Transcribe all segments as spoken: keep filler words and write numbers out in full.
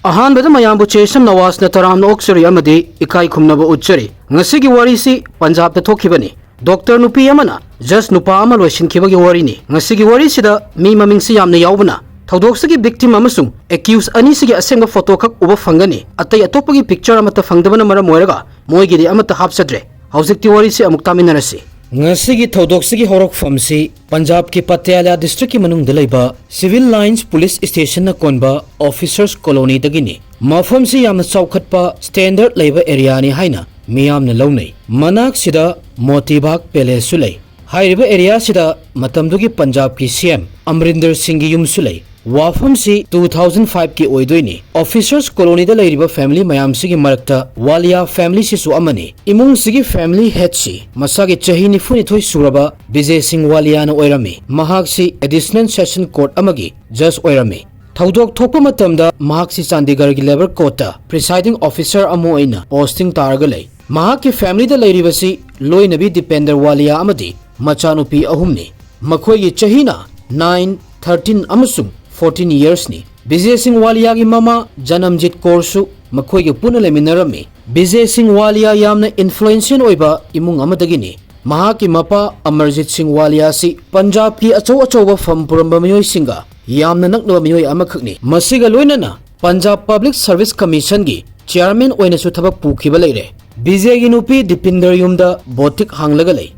ꯑꯍꯥꯟꯕꯗ ꯃꯌꯥꯝꯕꯨ ꯆꯦꯁꯝ ꯅꯋꯥꯖꯅ ꯇꯔꯥꯝꯅ ꯑꯣꯛꯆꯔꯤ ꯑꯃꯗꯤ ꯏꯀꯥꯏ ꯈꯨꯝꯅꯕ ꯎꯠꯆꯔꯤ꯫ ꯉꯁꯤꯒꯤ ꯋꯥꯔꯤꯁꯤ ꯄꯟꯖꯥꯕꯇ ꯊꯣꯛꯈꯤꯕꯅꯤ꯫ ꯗꯣꯛꯇꯔ ꯅꯨꯄꯤ ꯑꯃꯅ ꯖꯁ ꯅꯨꯄꯥ ꯑꯃ ꯂꯣꯏꯁꯤꯟꯈꯤꯕꯒꯤ ꯋꯥꯔꯤꯅꯤ꯫ ꯉꯁꯤꯒꯤ ꯋꯥꯔꯤꯁꯤꯗ ꯃꯤ ꯃꯃꯤꯡꯁꯤ ꯌꯥꯝꯅ ꯌꯥꯎꯕꯅ ꯊꯧꯗꯣꯛꯁꯤꯒꯤ victim ꯑꯃꯁꯨꯡ accused ꯑꯅꯤꯁꯤꯒꯤ ꯑꯁꯦꯡꯕ photo ꯈꯛ ꯎꯕ ꯐꯪꯒꯅꯤ꯫ ꯑꯇꯩ ꯑꯇꯣꯞꯄꯒꯤ picture ꯑꯃꯠꯇ ꯐꯪꯗꯕꯅ ꯃꯔꯝ ꯑꯣꯏꯔꯒ ꯃꯣꯏꯒꯤꯗꯤ ꯑꯃꯠꯇ ꯍꯥꯞꯆꯗ꯭ꯔꯦ꯫ ꯍꯧꯖꯤꯛꯇꯤ ꯋꯥꯔꯤꯁꯤ ꯑꯃꯨꯛ ꯇꯥꯃꯤꯟꯅꯔꯁꯤ꯫ ꯉꯁꯤꯒꯤ ꯊꯧꯗꯣꯛꯁꯤꯒꯤ ꯍꯧꯔꯛꯐꯝꯁꯤ ꯄꯟꯖꯥꯕꯀꯤ ꯄꯇꯤꯌꯥꯂꯥ districtꯀꯤ ꯃꯅꯨꯡꯗ ꯂꯩꯕ Civil Lines Police Stationꯅ ꯀꯣꯟꯕ Officers Colonyꯗꯒꯤꯅꯤ꯫ ꯃꯐꯝꯁꯤ ꯌꯥꯝꯅ ꯆꯥꯎꯈꯠꯄ, standard ꯂꯩꯕ areaꯅꯤ ꯍꯥꯏꯅ ꯃꯤꯌꯥꯝꯅ ꯂꯧꯅꯩ꯫ ꯃꯅꯥꯛꯁꯤꯗ ꯃꯣꯇꯤꯕꯥꯒ Palaceꯁꯨ ꯂꯩ꯫ ꯍꯥꯏꯔꯤꯕ areaꯁꯤꯗ ꯃꯇꯝꯗꯨꯒꯤ ꯄꯟꯖꯥꯕꯀꯤ C M ꯑꯃꯔꯤꯟꯗꯔ ꯁꯤꯡꯒꯤ ꯌꯨꯝꯁꯨ ꯂꯩ꯫ ꯋꯥꯐꯝꯁꯤ two thousand fiveꯀꯤ ꯑꯣꯏꯗꯣꯏꯅꯤ꯫ Officers Colonyꯗ ꯂꯩꯔꯤꯕ family ꯃꯌꯥꯝꯁꯤꯒꯤ ꯃꯔꯛꯇ ꯋꯥꯂꯤꯌꯥ familyꯁꯤꯁꯨ ꯑꯃꯅꯤ꯫ ꯏꯃꯨꯡꯁꯤꯒꯤ family headꯁꯤ ꯃꯁꯥꯒꯤ ꯆꯍꯤ ꯅꯤꯐꯨꯅꯤꯊꯣꯏ ꯁꯨꯔꯕ ꯕꯤꯖꯦ ꯁꯤꯡ ꯋꯥꯂꯤꯌꯥꯅ ꯑꯣꯏꯔꯝꯃꯤ꯫ ꯃꯍꯥꯛꯁꯤ Additional Session Court ꯑꯃꯒꯤ judge ꯑꯣꯏꯔꯝꯃꯤ꯫ ꯊꯧꯗꯣꯛ ꯊꯣꯛꯄ ꯃꯇꯝꯗ ꯃꯍꯥꯛꯁꯤ ꯆꯥꯟꯗꯤꯒꯔꯒꯤ Labour Courtꯇ presiding officer ꯑꯃ ꯑꯣꯏꯅ posting ꯇꯥꯔꯒ ꯂꯩ꯫ ꯃꯍꯥꯛꯀꯤ familyꯗ ꯂꯩꯔꯤꯕꯁꯤ ꯂꯣꯏꯅꯕꯤ ꯗꯤꯄꯦꯟꯗꯔ ꯋꯥꯂꯤꯌꯥ ꯑꯃꯗꯤ ꯃꯆꯥꯅꯨꯄꯤ ꯑꯍꯨꯝꯅꯤ꯫ ꯃꯈꯣꯏꯒꯤ ꯆꯍꯤꯅ nine, thirteen ꯑꯃꯁꯨꯡ fourteen yearsꯅꯤ꯫ ꯕꯤꯖꯦ ꯁꯤꯡ ꯋꯥꯂꯤꯌꯥꯒꯤ ꯃꯃꯥ ꯖꯅꯝꯖꯤꯠ ꯀꯧꯔꯁꯨ ꯃꯈꯣꯏꯒ ꯄꯨꯟꯅ ꯂꯩꯃꯤꯟꯅꯔꯝꯃꯤ꯫ ꯕꯤꯖꯦ ꯁꯤꯡ ꯋꯥꯂꯤꯌꯥ ꯌꯥꯝꯅ influential ꯑꯣꯏꯕ ꯏꯃꯨꯡ ꯑꯃꯗꯒꯤꯅꯤ꯫ ꯃꯍꯥꯛꯀꯤ ꯃꯄꯥ ꯑꯃꯔꯖꯤꯠ ꯁꯤꯡ ꯋꯥꯂꯤꯌꯥ ꯑꯁꯤ ꯄꯟꯖꯥꯕꯀꯤ ꯑꯆꯧ ꯑꯆꯧꯕ ꯐꯝ ꯄꯨꯔꯝꯕ ꯃꯤꯑꯣꯏꯁꯤꯡꯒ ꯌꯥꯝꯅ ꯅꯛꯅꯕ ꯃꯤꯑꯣꯏ ꯑꯃꯈꯛꯅꯤ꯫ ꯃꯁꯤꯒ ꯂꯣꯏꯅꯅ ꯄꯟꯖꯥꯕ Public Service Commissionꯒꯤ chairman ꯑꯣꯏꯅꯁꯨ ꯊꯕꯛ ꯄꯨꯈꯤꯕ ꯂꯩꯔꯦ꯫ ꯕꯤꯖꯦꯒꯤ ꯅꯨꯄꯤ ꯗꯤꯄꯤꯟꯗꯔ ꯌꯨꯝꯗ boutique ꯍꯥꯡꯂꯒ ꯂꯩ꯫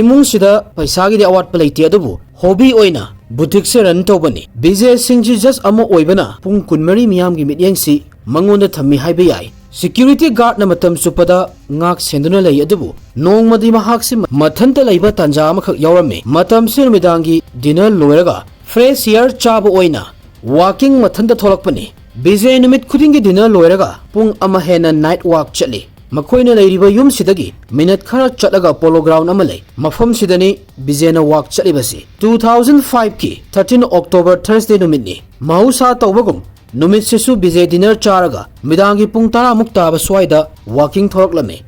ꯏꯃꯨꯡꯁꯤꯗ ꯄꯩꯁꯥꯒꯤꯗꯤ ꯑꯋꯥꯠꯄ ꯂꯩꯇꯦ, ꯑꯗꯨꯕꯨ hobby ꯑꯣꯏꯅ boutiqueꯁꯦ run ꯇꯧꯕꯅꯤ꯫ ꯕꯤꯖꯦ ꯁꯤꯡꯁꯤ judge ꯑꯃ ꯑꯣꯏꯕꯅ ꯄꯨꯡ ꯀꯨꯟꯃꯔꯤ ꯃꯤꯌꯥꯝꯒꯤ ꯃꯤꯠꯌꯦꯡꯁꯤ ꯃꯉꯣꯟꯗ ꯊꯝꯃꯤ ꯍꯥꯏꯕ ꯌꯥꯏ꯫ Security guardꯅ ꯃꯇꯝ ꯆꯨꯞꯄꯗ ꯉꯥꯛ ꯁꯦꯟꯗꯨꯅ ꯂꯩ, ꯑꯗꯨꯕꯨ ꯅꯣꯡꯃꯗꯤ ꯃꯍꯥꯛꯁꯤ ꯃꯊꯟꯇ ꯂꯩꯕ ꯇꯥꯟꯖꯥ ꯑꯃꯈꯛ ꯌꯥꯎꯔꯝꯃꯤ꯫ ꯃꯇꯝꯁꯤ ꯅꯨꯃꯤꯗꯥꯡꯒꯤ dinner ꯂꯣꯏꯔꯒ fresh air ꯆꯥꯕ ꯑꯣꯏꯅ walking ꯃꯊꯟꯇ ꯊꯣꯛꯂꯛꯄꯅꯤ꯫ ꯕꯤꯖꯦ ꯅꯨꯃꯤꯠ ꯈꯨꯗꯤꯡꯒꯤ dinner ꯂꯣꯏꯔꯒ ꯄꯨꯡ ꯑꯃ ꯍꯦꯟꯅ night walk ꯆꯠꯂꯤ꯫ ꯃꯈꯣꯏꯅ ꯂꯩꯔꯤꯕ ꯌꯨꯝꯁꯤꯗꯒꯤ minute ꯈꯔ ꯆꯠꯂꯒ Polo Ground ꯑꯃ ꯂꯩ꯫ ꯃꯐꯝꯁꯤꯗꯅꯤ ꯕꯤꯖꯦꯅ walk ꯆꯠꯂꯤꯕꯁꯤ꯫ Two thousand fiveꯀꯤ thirteen October Thursday ꯅꯨꯃꯤꯠꯅꯤ꯫ ꯃꯍꯧꯁꯥ ꯇꯧꯕꯒꯨꯝ ꯅꯨꯃꯤꯠꯁꯤꯁꯨ ꯕꯤꯖꯦ dinner ꯆꯥꯔꯒ ꯃꯤꯗꯥꯡꯒꯤ ꯄꯨꯡ ꯇꯔꯥꯃꯨꯛ ꯇꯥꯕ ꯁ꯭ꯋꯥꯏꯗ walking ꯊꯣꯛꯂꯛꯂꯝꯃꯤ꯫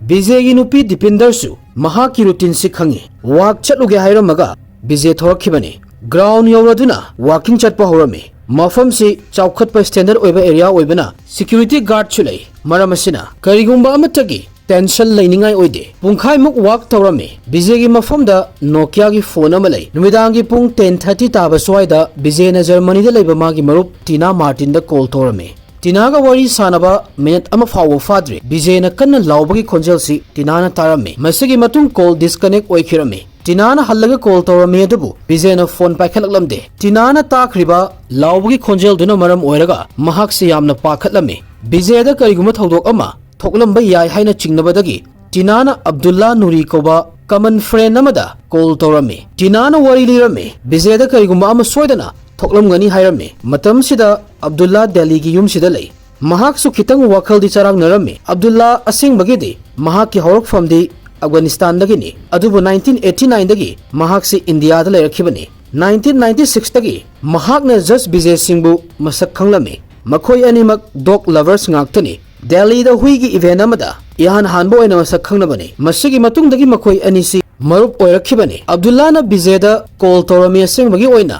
ꯕꯤꯖꯦꯒꯤ ꯅꯨꯄꯤ ꯗꯤꯄꯤꯟꯗꯔꯁꯨ ꯃꯍꯥꯛꯀꯤ routineꯁꯤ ꯈꯪꯉꯤ꯫ Walk ꯆꯠꯂꯨꯒꯦ ꯍꯥꯏꯔꯝꯃꯒ ꯕꯤꯖꯦ ꯊꯣꯛꯂꯛꯈꯤꯕꯅꯤ꯫ Ground ꯌꯧꯔꯗꯨꯅ walking ꯆꯠꯄ ꯍꯧꯔꯝꯃꯤ꯫ ꯃꯐꯝꯁꯤ ꯆꯥꯎꯈꯠꯄ ꯁ꯭ꯇꯦꯟꯗꯔꯗ ꯑꯣꯏꯕ ꯑꯦꯔꯤꯌꯥ ꯑꯣꯏꯕꯅ ꯁꯦꯀ꯭ꯌꯨꯔꯤꯇꯤ ꯒꯥꯔꯗꯁꯨ ꯂꯩ꯫ ꯃꯔꯝ ꯑꯁꯤꯅ ꯀꯔꯤꯒꯨꯝꯕ ꯑꯃꯠꯇꯒꯤ ꯇꯦꯟꯁꯟ ꯂꯩꯅꯤꯡꯉꯥꯏ ꯑꯣꯏꯗꯦ꯫ ꯄꯨꯡꯈꯥꯏꯃꯨꯛ ꯋꯥꯛ ꯇꯧꯔꯝꯃꯤ꯫ ꯕꯤꯖꯦꯒꯤ ꯃꯐꯝꯗ ꯅꯣꯀꯤꯌꯥꯒꯤ ꯐꯣꯟ ꯑꯃ ꯂꯩ꯫ ꯅꯨꯃꯤꯗꯥꯡꯒꯤ ꯄꯨꯡ ꯇꯦꯟ ꯊꯥꯔꯇꯤ ꯇꯥꯕ ꯁ꯭ꯋꯥꯏꯗ ꯕꯤꯖꯦꯅ ꯖꯔꯃꯅꯤꯗ ꯂꯩꯕ ꯃꯥꯒꯤ ꯃꯔꯨꯞ ꯇꯤꯅꯥ ꯃꯥꯔꯇꯤꯟꯗ ꯀꯣꯜ ꯇꯧꯔꯝꯃꯤ꯫ ꯇꯤꯅꯥꯒ ꯋꯥꯔꯤ ꯁꯥꯟꯅꯕ ꯃꯤꯅꯠ ꯑꯃ ꯐꯥꯎꯕ ꯐꯥꯗ꯭ꯔꯤ, ꯕꯤꯖꯦꯅ ꯀꯟꯅ ꯂꯥꯎꯕꯒꯤ ꯈꯣꯟꯖꯦꯜꯁꯤ ꯇꯤꯅꯥꯅ ꯇꯥꯔꯝꯃꯤ꯫ ꯃꯁꯤꯒꯤ ꯃꯇꯨꯡ ꯀꯣꯜ ꯗꯤꯁꯀꯅꯦꯛ ꯑꯣꯏꯈꯤꯔꯝꯃꯤ꯫ ꯇꯤꯅꯥꯅ ꯍꯜꯂꯒ ꯀꯣꯜ ꯇꯧꯔꯝꯃꯤ, ꯑꯗꯨꯕꯨ ꯕꯤꯖꯦꯅ ꯐꯣꯟ ꯄꯥꯏꯈꯠꯂꯛꯂꯝꯗꯦ꯫ ꯇꯤꯅꯥꯅ ꯇꯥꯈ꯭ꯔꯤꯕ ꯂꯥꯎꯕꯒꯤ ꯈꯣꯟꯖꯦꯜꯗꯨꯅ ꯃꯔꯝ ꯑꯣꯏꯔꯒ ꯃꯍꯥꯛꯁꯤ ꯌꯥꯝꯅ ꯄꯥꯈꯠꯂꯝꯃꯤ꯫ ꯕꯤꯖꯦꯗ ꯀꯔꯤꯒꯨꯝꯕ ꯊꯧꯗꯣꯛ ꯑꯃ ꯊꯣꯛꯂꯝꯕ ꯌꯥꯏ ꯍꯥꯏꯅ ꯆꯤꯡꯅꯕꯗꯒꯤ ꯇꯤꯅꯥꯅ ꯑꯕꯗꯨꯜꯂꯥ ꯅꯨꯔꯤ ꯀꯧꯕ ꯀꯃꯟ ꯐ꯭ꯔꯦꯟ ꯑꯃꯗ ꯀꯣꯜ ꯇꯧꯔꯝꯃꯤ꯫ ꯇꯤꯅꯥꯅ ꯋꯥꯔꯤ ꯂꯤꯔꯝꯃꯤ, ꯕꯤꯖꯦꯗ ꯀꯔꯤꯒꯨꯝꯕ ꯑꯃ ꯁꯣꯏꯗꯅ ꯊꯣꯛꯂꯝꯒꯅꯤ ꯍꯥꯏꯔꯝꯃꯤ꯫ ꯃꯇꯝꯁꯤꯗ ꯑꯕꯗꯨꯜꯂꯥ ꯗꯦꯜꯂꯤꯒꯤ ꯌꯨꯝꯁꯤꯗ ꯂꯩ꯫ ꯃꯍꯥꯛꯁꯨ ꯈꯤꯇꯪ ꯋꯥꯈꯜꯗꯤ ꯆꯔꯥꯡꯅꯔꯝꯃꯤ꯫ ꯑꯕꯗꯨꯜꯂꯥ ꯑꯁꯦꯡꯕꯒꯤꯗꯤ ꯃꯍꯥꯛꯀꯤ ꯍꯧꯔꯛꯐꯝꯗꯤ ꯑꯐꯒꯥꯅꯤꯁꯇꯥꯟꯗꯒꯤꯅꯤ, ꯑꯗꯨꯕꯨ ꯅꯥꯏꯟꯇꯤꯟ ꯑꯩꯠꯇꯤ ꯅꯥꯏꯟꯗꯒꯤ ꯃꯍꯥꯛꯁꯤ ꯏꯟꯗꯤꯌꯥꯗ ꯂꯩꯔꯛꯈꯤꯕꯅꯤ꯫ ꯅꯥꯏꯟꯇꯤꯟ ꯅꯥꯏꯟꯇꯤ ꯁꯤꯛꯁꯇꯒꯤ ꯃꯍꯥꯛꯅ ꯖꯁ ꯕꯤꯖꯦ ꯁꯤꯡꯕꯨ ꯃꯁꯛ ꯈꯪꯂꯝꯃꯤ꯫ ꯃꯈꯣꯏ ꯑꯅꯤꯃꯛ ꯗꯣꯒ ꯂꯚꯔꯁ ꯉꯥꯛꯇꯅꯤ꯫ ꯗꯦꯜꯂꯤꯗ ꯍꯨꯏꯒꯤ ꯏꯚꯦꯟ ꯑꯃꯗ ꯏꯍꯥꯟ ꯍꯥꯟꯕ ꯑꯣꯏꯅ ꯃꯁꯛ ꯈꯪꯅꯕꯅꯤ꯫ ꯃꯁꯤꯒꯤ ꯃꯇꯨꯡꯗꯒꯤ ꯃꯈꯣꯏ ꯑꯅꯤꯁꯤ ꯃꯔꯨꯞ ꯑꯣꯏꯔꯛꯈꯤꯕꯅꯤ꯫ ꯑꯕꯗꯨꯜꯂꯥꯅ ꯕꯤꯖꯦꯗ ꯀꯣꯜ ꯇꯧꯔꯝꯃꯤ꯫ ꯑꯁꯦꯡꯕꯒꯤ ꯑꯣꯏꯅ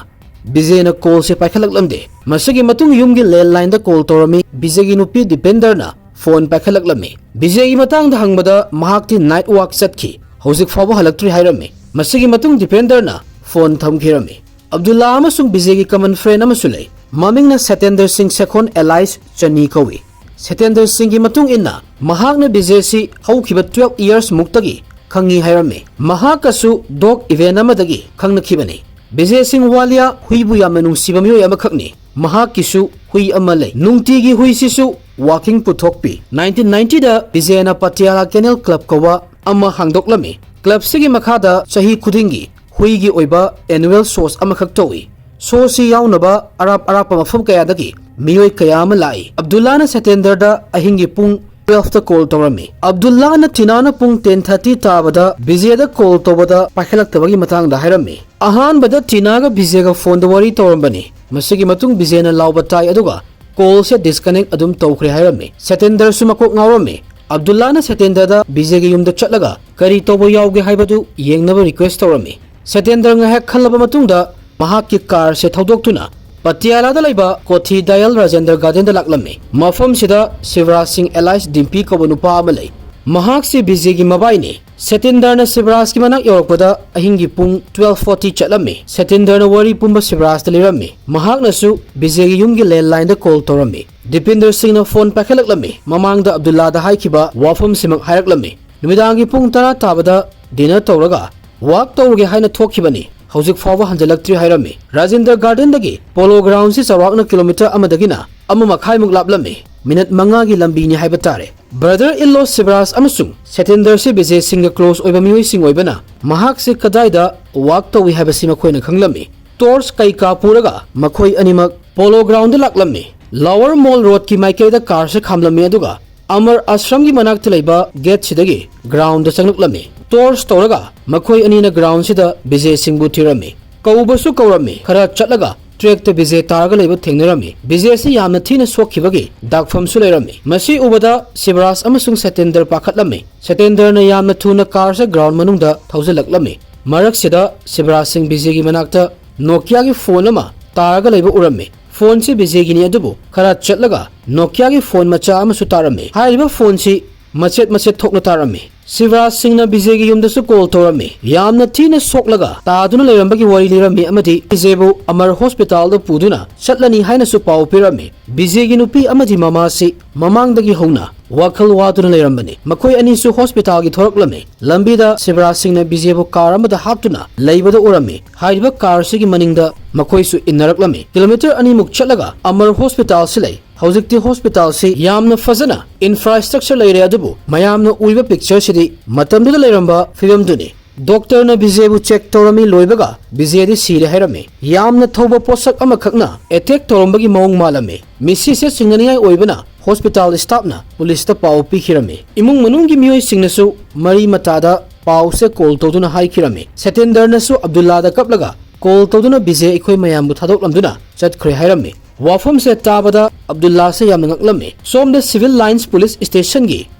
ꯕꯤꯖꯦꯅ ꯀꯣꯜꯁꯦ ꯄꯥꯏꯈꯠꯂꯛꯂꯝꯗꯦ꯫ ꯃꯁꯤꯒꯤ ꯃꯇꯨꯡ ꯌꯨꯝꯒꯤ ꯂꯦꯟꯂꯥꯏꯟꯗ ꯀꯣꯜ ꯇꯧꯔꯝꯃꯤ꯫ ꯕꯤꯖꯦꯒꯤ ꯅꯨꯄꯤ ꯗꯤꯄꯦꯟꯗꯔꯅ ꯐꯣꯟ ꯄꯥꯏꯈꯠꯂꯛꯂꯝꯃꯤ꯫ ꯕꯤꯖꯦꯒꯤ ꯃꯇꯥꯡꯗ ꯍꯪꯕꯗ ꯃꯍꯥꯛꯇꯤ ꯅꯥꯏꯠ ꯋꯥꯛ ꯆꯠꯈꯤ, ꯍꯧꯖꯤꯛ ꯐꯥꯎꯕ ꯍꯜꯂꯛꯇ꯭ꯔꯤ ꯍꯥꯏꯔꯝꯃꯤ꯫ ꯃꯁꯤꯒꯤ ꯃꯇꯨꯡ ꯗꯤꯄꯦꯟꯗꯔꯅ ꯐꯣꯟ ꯊꯝꯈꯤꯔꯝꯃꯤ꯫ ꯑꯕꯗꯨꯜꯂꯥ ꯑꯃꯁꯨꯡ ꯕꯤꯖꯦꯒꯤ ꯀꯃꯟ ꯐ꯭ꯔꯦꯟ ꯑꯃꯁꯨ ꯂꯩ꯫ ꯃꯃꯤꯡꯅ ꯁꯇꯦꯟꯗꯔ ꯁꯤꯡ ꯁꯦꯈꯣꯟ ꯑꯦꯂꯥꯏꯁ ꯆꯅꯤ ꯀꯧꯏ꯫ ꯁꯇꯦꯟꯗꯔ ꯁꯤꯡꯒꯤ ꯃꯇꯨꯡ ꯏꯟꯅ ꯃꯍꯥꯛꯅ ꯕꯤꯖꯦꯁꯤ ꯍꯧꯈꯤꯕ ꯇꯨꯋꯦꯜꯐ ꯏꯌꯔꯁ ꯃꯨꯛꯇꯒꯤ ꯈꯪꯉꯤ ꯍꯥꯏꯔꯝꯃꯤ꯫ ꯃꯍꯥꯛꯀꯁꯨ ꯗꯣꯒ ꯏꯚꯦꯟ ꯑꯃꯗꯒꯤ ꯈꯪꯅꯈꯤꯕꯅꯤ꯫ ꯕꯤꯖꯦ ꯁꯤꯡ ꯋꯥꯂꯤꯌꯥ ꯍꯨꯏꯕꯨ ꯌꯥꯝꯅ ꯅꯨꯡꯁꯤꯕ ꯃꯤꯑꯣꯏ ꯑꯃꯈꯛꯅꯤ꯫ ꯃꯍꯥꯛꯀꯤꯁꯨ ꯍꯨꯏ ꯑꯃ ꯂꯩ꯫ ꯅꯨꯡꯇꯤꯒꯤ ꯍꯨꯏꯁꯤꯁꯨ ꯋꯥꯀꯤꯡ ꯄꯨꯊꯣꯛꯄꯤ꯫ ꯅꯥꯏꯟꯇꯤꯟ ꯅꯥꯏꯟꯇꯤꯗ ꯕꯤꯖꯦꯅ ꯄꯇꯤꯌꯥꯂꯥ ꯀꯦꯅꯦꯜ ꯀ꯭ꯂꯕ ꯀꯧꯕ ꯑꯃ ꯍꯥꯡꯗꯣꯛꯂꯝꯃꯤ꯫ ꯀ꯭ꯂꯕꯁꯤꯒꯤ ꯃꯈꯥꯗ ꯆꯍꯤ ꯈꯨꯗꯤꯡꯒꯤ ꯍꯨꯏꯒꯤ ꯑꯣꯏꯕ ꯑꯦꯅꯨꯋꯦꯜ ꯁꯣꯁ ꯑꯃꯈꯛ ꯇꯧꯏ꯫ ꯁꯣꯁꯤ ꯌꯥꯎꯅꯕ ꯑꯔꯥꯞ ꯑꯔꯥꯞꯄ ꯃꯐꯝ ꯀꯌꯥꯗꯒꯤ ꯃꯤꯑꯣꯏ ꯀꯌꯥ ꯑꯃ ꯂꯥꯛꯏ꯫ ꯑꯕꯗꯨꯜꯂꯥꯅ ꯁꯇꯦꯟꯗꯔꯗ ꯑꯍꯤꯡꯒꯤ ꯄꯨꯡ ꯇꯨꯋꯦꯜꯐꯇ ꯀꯣꯜ ꯇꯧꯔꯝꯃꯤ꯫ ꯑꯕꯗꯨꯜꯂꯥꯅ ꯇꯤꯅꯥꯅ ꯄꯨꯡ ꯇꯦꯟ ꯊꯥꯔꯇꯤ ꯇꯥꯕꯗ ꯕꯤꯖꯦꯗ ꯀꯣꯜ ꯇꯧꯕꯗ ꯄꯥꯏꯈꯠꯂꯛꯇꯕꯒꯤ ꯃꯇꯥꯡꯗ ꯍꯥꯏꯔꯝꯃꯤ꯫ ꯑꯍꯥꯟꯕꯗ ꯇꯤꯅꯥꯒ ꯕꯤꯖꯦꯒ ꯐꯣꯟꯗ ꯋꯥꯔꯤ ꯇꯧꯔꯝꯕꯅꯤ꯫ ꯃꯁꯤꯒꯤ ꯃꯇꯨꯡ ꯕꯤꯖꯦꯅ ꯂꯥꯎꯕ ꯇꯥꯏ, ꯑꯗꯨꯒ ꯀꯣꯜꯁꯦ ꯗꯤꯁꯀꯅꯦꯛ ꯑꯗꯨꯝ ꯇꯧꯈ꯭ꯔꯦ ꯍꯥꯏꯔꯝꯃꯤ꯫ ꯁꯇꯦꯟꯗꯔꯁꯨ ꯃꯀꯣꯛ ꯉꯥꯎꯔꯝꯃꯤ꯫ ꯑꯕꯗꯨꯜꯂꯥꯅ ꯁꯇꯦꯟꯗꯔꯗ ꯕꯤꯖꯦꯒꯤ ꯌꯨꯝꯗ ꯆꯠꯂꯒ ꯀꯔꯤ ꯇꯧꯕ ꯌꯥꯎꯒꯦ ꯍꯥꯏꯕꯗꯨ ꯌꯦꯡꯅꯕ ꯔꯤꯀ꯭ꯋꯦꯁ ꯇꯧꯔꯝꯃꯤ꯫ ꯁꯇꯦꯟꯗꯔ ꯉꯥꯏꯍꯥꯛ ꯈꯜꯂꯕ ꯃꯇꯨꯡꯗ ꯃꯍꯥꯛꯀꯤ ꯀꯥꯔꯁꯦ ꯊꯧꯗꯣꯛꯇꯨꯅ ꯄꯇꯤꯌꯥꯂꯥꯗ ꯂꯩꯕ ꯀꯣꯊꯤ ꯗꯌꯥꯜ ꯔꯥꯖꯦꯟꯗ꯭ꯔ ꯒꯥꯔꯗꯦꯟꯗ ꯂꯥꯛꯂꯝꯃꯤ꯫ ꯃꯐꯝꯁꯤꯗ ꯁꯤꯕꯔꯥꯖ ꯁꯤꯡ alias ꯗꯤꯝꯄꯤ ꯀꯧꯕ ꯅꯨꯄꯥ ꯑꯃ ꯂꯩ꯫ ꯃꯍꯥꯛꯁꯤ ꯕꯤꯖꯦꯒꯤ ꯃꯕꯥꯏꯅꯤ꯫ ꯁꯇꯤꯟꯗꯔꯅ ꯁꯤꯕꯔꯥꯖꯀꯤ ꯃꯅꯥꯛ ꯌꯧꯔꯛꯄꯗ ꯑꯍꯤꯡꯒꯤ ꯄꯨꯡ twelve forty ꯆꯠꯂꯝꯃꯤ꯫ ꯁꯇꯤꯟꯗꯔꯅ ꯋꯥꯔꯤ ꯄꯨꯝꯕ ꯁꯤꯕꯔꯥꯖꯇ ꯂꯤꯔꯝꯃꯤ꯫ ꯃꯍꯥꯛꯅꯁꯨ ꯕꯤꯖꯦꯒꯤ ꯌꯨꯝꯒꯤ ꯂꯦꯟꯂꯥꯏꯟꯗ ꯀꯣꯜ ꯇꯧꯔꯝꯃꯤ꯫ ꯗꯤꯄꯤꯟꯗꯔ ꯁꯤꯡꯅ ꯐꯣꯟ ꯄꯥꯏꯈꯠꯂꯛꯂꯝꯃꯤ꯫ ꯃꯃꯥꯡꯗ ꯑꯕꯗꯨꯜꯂꯥꯗ ꯍꯥꯏꯈꯤꯕ ꯋꯥꯐꯝꯁꯤꯃꯛ ꯍꯥꯏꯔꯛꯂꯝꯃꯤ꯫ ꯅꯨꯃꯤꯗꯥꯡꯒꯤ ꯄꯨꯡ ꯇꯔꯥ ꯇꯥꯕꯗ ꯗꯤꯅꯔ ꯇꯧꯔꯒ ꯋꯥꯛ ꯇꯧꯔꯨꯒꯦ ꯍꯥꯏꯅ ꯊꯣꯛꯈꯤꯕꯅꯤ꯫ ꯍꯧꯖꯤꯛ ꯐꯥꯎꯕ ꯍꯟꯖꯤꯜꯂꯛꯇ꯭ꯔꯤ ꯍꯥꯏꯔꯝꯃꯤ꯫ ꯔꯥꯖꯦꯟꯗ꯭ꯔ ꯒꯥꯔꯗꯦꯟꯗꯒꯤ ꯄꯣꯂꯣ ꯒ꯭ꯔꯥꯎꯟꯁꯤ ꯆꯥꯎꯔꯥꯛꯅ ꯀꯤꯂꯣꯃꯤꯇꯔ ꯑꯃꯗꯒꯤꯅ ꯑꯃ ꯃꯈꯥꯏꯃꯨꯛ ꯂꯥꯞꯂꯝꯃꯤ꯫ ꯃꯤꯅꯠ ꯃꯉꯥꯒꯤ ꯂꯝꯕꯤꯅꯤ ꯍꯥꯏꯕ ꯇꯥꯔꯦ꯫ ꯕ꯭ꯔꯗꯔ ꯏꯟ ꯂꯣ ꯁꯤꯕꯔꯥꯖ ꯑꯃꯁꯨꯡ ꯁꯦꯇꯦꯟꯗꯔꯁꯤ ꯕꯤꯖꯦ ꯁꯤꯡꯒ ꯀ꯭ꯂꯣꯁ ꯑꯣꯏꯕ ꯃꯤꯑꯣꯏꯁꯤꯡ ꯑꯣꯏꯕꯅ ꯃꯍꯥꯛꯁꯤ ꯀꯗꯥꯏꯗ ꯋꯥꯛ ꯇꯧꯏ ꯍꯥꯏꯕꯁꯤ ꯃꯈꯣꯏꯅ ꯈꯪꯂꯝꯃꯤ꯫ ꯇꯣꯔꯆ ꯀꯩꯀꯥ ꯄꯨꯔꯒ ꯃꯈꯣꯏ ꯑꯅꯤꯃꯛ ꯄꯣꯂꯣ ꯒ꯭ꯔꯥꯎꯟꯗ ꯂꯥꯛꯂꯝꯃꯤ꯫ ꯂꯣꯋꯔ ꯃꯣꯜ ꯔꯣꯗꯀꯤ ꯃꯥꯏꯀꯩꯗ ꯀꯥꯔꯁꯦ ꯈꯥꯝꯂꯝꯃꯤ, ꯑꯗꯨꯒ ꯑꯃꯔ ꯑꯥꯁ꯭ꯔꯝꯒꯤ ꯃꯅꯥꯛꯇ ꯂꯩꯕ ꯒꯦꯠꯁꯤꯗꯒꯤ ꯒ꯭ꯔꯥꯎꯟꯗ ꯆꯪꯂꯛꯂꯝꯃꯤ꯫ ꯇꯣꯔꯆ ꯇꯧꯔꯒ ꯃꯈꯣꯏ ꯑꯅꯤꯅ ꯒ꯭ꯔꯥꯎꯟꯁꯤꯗ ꯕꯤꯖꯦ ꯁꯤꯡꯕꯨ ꯊꯤꯔꯝꯃꯤ꯫ ꯀꯧꯕꯁꯨ ꯀꯧꯔꯝꯃꯤ꯫ ꯈꯔ ꯆꯠꯂꯒ ꯇ꯭ꯔꯦꯛꯇ ꯕꯤꯖꯦ ꯇꯥꯔꯒ ꯂꯩꯕ ꯊꯦꯡꯅꯔꯝꯃꯤ꯫ ꯕꯤꯖꯦꯁꯤ ꯌꯥꯝꯅ ꯊꯤꯅ ꯁꯣꯛꯈꯤꯕꯒꯤ ꯗꯥꯛꯐꯝꯁꯨ ꯂꯩꯔꯝꯃꯤ꯫ ꯃꯁꯤ ꯎꯕꯗ ꯁꯤꯕꯔꯥꯖ ꯑꯃꯁꯨꯡ ꯁꯇꯦꯟꯗꯔ ꯄꯥꯈꯠꯂꯝꯃꯤ꯫ ꯁꯇꯦꯟꯗꯔꯅ ꯌꯥꯝꯅ ꯊꯨꯅ ꯀꯥꯔꯁꯦ ꯒ꯭ꯔꯥꯎꯟ ꯃꯅꯨꯡꯗ ꯊꯧꯖꯤꯜꯂꯛꯂꯝꯃꯤ꯫ ꯃꯔꯛꯁꯤꯗ ꯁꯤꯕꯔꯥꯖ ꯁꯤꯡ ꯕꯤꯖꯦꯒꯤ ꯃꯅꯥꯛꯇ ꯅꯣꯀꯤꯌꯥꯒꯤ ꯐꯣꯟ ꯑꯃ ꯇꯥꯔꯒ ꯂꯩꯕ ꯎꯔꯝꯃꯤ꯫ ꯐꯣꯟꯁꯤ ꯕꯤꯖꯦꯒꯤꯅꯤ, ꯑꯗꯨꯕꯨ ꯈꯔ ꯆꯠꯂꯒ ꯅꯣꯀꯤꯌꯥꯒꯤ ꯐꯣꯟ ꯃꯆꯥ ꯑꯃꯁꯨ ꯇꯥꯔꯝꯃꯤ꯫ ꯍꯥꯏꯔꯤꯕ ꯐꯣꯟꯁꯤ ꯃꯆꯦꯠ ꯃꯆꯦꯠ ꯊꯣꯛꯅ ꯇꯥꯔꯝꯃꯤ꯫ ꯁꯤꯕꯔꯥꯖ ꯁꯤꯡꯅ ꯕꯤꯖꯦꯒꯤ ꯌꯨꯝꯗꯁꯨ ꯀꯣꯜ ꯇꯧꯔꯝꯃꯤ꯫ ꯌꯥꯝꯅ ꯊꯤꯅ ꯁꯣꯛꯂꯒ ꯇꯥꯗꯨꯅ ꯂꯩꯔꯝꯕꯒꯤ ꯋꯥꯔꯤ ꯂꯤꯔꯝꯃꯤ ꯑꯃꯗꯤ ꯕꯤꯖꯦꯕꯨ ꯑꯃꯔ ꯍꯣꯁꯄꯤꯇꯥꯜꯗ ꯄꯨꯗꯨꯅ ꯆꯠꯂꯅꯤ ꯍꯥꯏꯅꯁꯨ ꯄꯥꯎ ꯄꯤꯔꯝꯃꯤ꯫ ꯕꯤꯖꯦꯒꯤ ꯅꯨꯄꯤ ꯑꯃꯗꯤ ꯃꯃꯥꯁꯤ ꯃꯃꯥꯡꯗꯒꯤ ꯍꯧꯅ ꯋꯥꯈꯜ ꯋꯥꯗꯨꯅ ꯂꯩꯔꯝꯕꯅꯤ꯫ ꯃꯈꯣꯏ ꯑꯅꯤꯁꯨ ꯍꯣꯁꯄꯤꯇꯥꯜꯒꯤ ꯊꯣꯔꯛꯂꯝꯃꯤ꯫ ꯂꯝꯕꯤꯗ ꯁꯤꯕꯔꯥꯖ ꯁꯤꯡꯅ ꯕꯤꯖꯦꯕꯨ ꯀꯥꯔ ꯑꯃꯗ ꯍꯥꯞꯇꯨꯅ ꯂꯩꯕꯗ ꯎꯔꯝꯃꯤ꯫ ꯍꯥꯏꯔꯤꯕ ꯀꯥꯔꯁꯤꯒꯤ ꯃꯅꯤꯡꯗ ꯃꯈꯣꯏꯁꯨ ꯏꯟꯅꯔꯛꯂꯝꯃꯤ꯫ ꯀꯤꯂꯣꯃꯤꯇꯔ ꯑꯅꯤꯃꯨꯛ ꯆꯠꯂꯒ ꯑꯃꯔ ꯍꯣꯁꯄꯤꯇꯥꯜꯁꯤ ꯂꯩ꯫ ꯍꯧꯖꯤꯛꯇꯤ ꯍꯣꯁꯄꯤꯇꯥꯜꯁꯤ ꯌꯥꯝꯅ ꯐꯖꯅ ꯏꯟꯐ꯭ꯔꯥꯁ꯭ꯇ꯭ꯔꯛꯆꯔ ꯂꯩꯔꯦ, ꯑꯗꯨꯕꯨ ꯃꯌꯥꯝꯅ ꯎꯔꯤꯕ ꯄꯤꯛꯆꯔꯁꯤꯗꯤ ꯃꯇꯝꯗꯨꯗ ꯂꯩꯔꯝꯕ ꯐꯤꯕꯝꯗꯨꯅꯤ꯫ ꯗꯣꯛꯇꯔꯅ ꯕꯤꯖꯦꯕꯨ ꯆꯦꯛ ꯇꯧꯔꯝꯃꯤ, ꯂꯣꯏꯕꯒ ꯕꯤꯖꯦꯗꯤ ꯁꯤꯔꯦ ꯍꯥꯏꯔꯝꯃꯤ꯫ ꯌꯥꯝꯅ ꯊꯧꯕ ꯄꯣꯠꯁꯛ ꯑꯃꯈꯛꯅ ꯑꯦꯇꯦꯛ ꯇꯧꯔꯝꯕꯒꯤ ꯃꯑꯣꯡ ꯃꯥꯜꯂꯝꯃꯤ꯫ ꯃꯤꯁꯤꯁꯦ ꯆꯤꯡꯅꯅꯤꯡꯉꯥꯏ ꯑꯣꯏꯕꯅ ꯍꯣꯁꯄꯤꯇꯥꯜ ꯁ꯭ꯇꯥꯐꯅ ꯄꯨꯂꯤꯁꯇ ꯄꯥꯎ ꯄꯤꯈꯤꯔꯝꯃꯤ꯫ ꯏꯃꯨꯡ ꯃꯅꯨꯡꯒꯤ ꯃꯤꯑꯣꯏꯁꯤꯡꯅꯁꯨ ꯃꯔꯤ ꯃꯇꯥꯗ ꯄꯥꯎꯁꯦ ꯀꯣꯜ ꯇꯧꯗꯨꯅ ꯍꯥꯏꯈꯤꯔꯝꯃꯤ꯫ ꯁꯇꯦꯟꯗꯔꯅꯁꯨ ꯑꯕꯗꯨꯜꯂꯥꯗ ꯀꯞꯂꯒ ꯀꯣꯜ ꯇꯧꯗꯨꯅ ꯕꯤꯖꯦ ꯑꯩꯈꯣꯏ ꯃꯌꯥꯝꯕꯨ ꯊꯥꯗꯣꯛꯂꯝꯗꯨꯅ ꯆꯠꯈ꯭ꯔꯦ ꯍꯥꯏꯔꯝꯃꯤ꯫ ꯋꯥꯐꯝꯁꯦ ꯇꯥꯕꯗ ꯑꯕꯗꯨꯜꯂꯥꯁꯦ ꯌꯥꯝꯅ ꯉꯛꯂꯝꯃꯤ꯫ ꯁꯣꯝꯗ ꯁꯤꯚꯤꯜ ꯂꯥꯏꯟꯁ ꯄꯨꯂꯤꯁ ꯁ꯭ꯇꯦꯁꯟꯒꯤ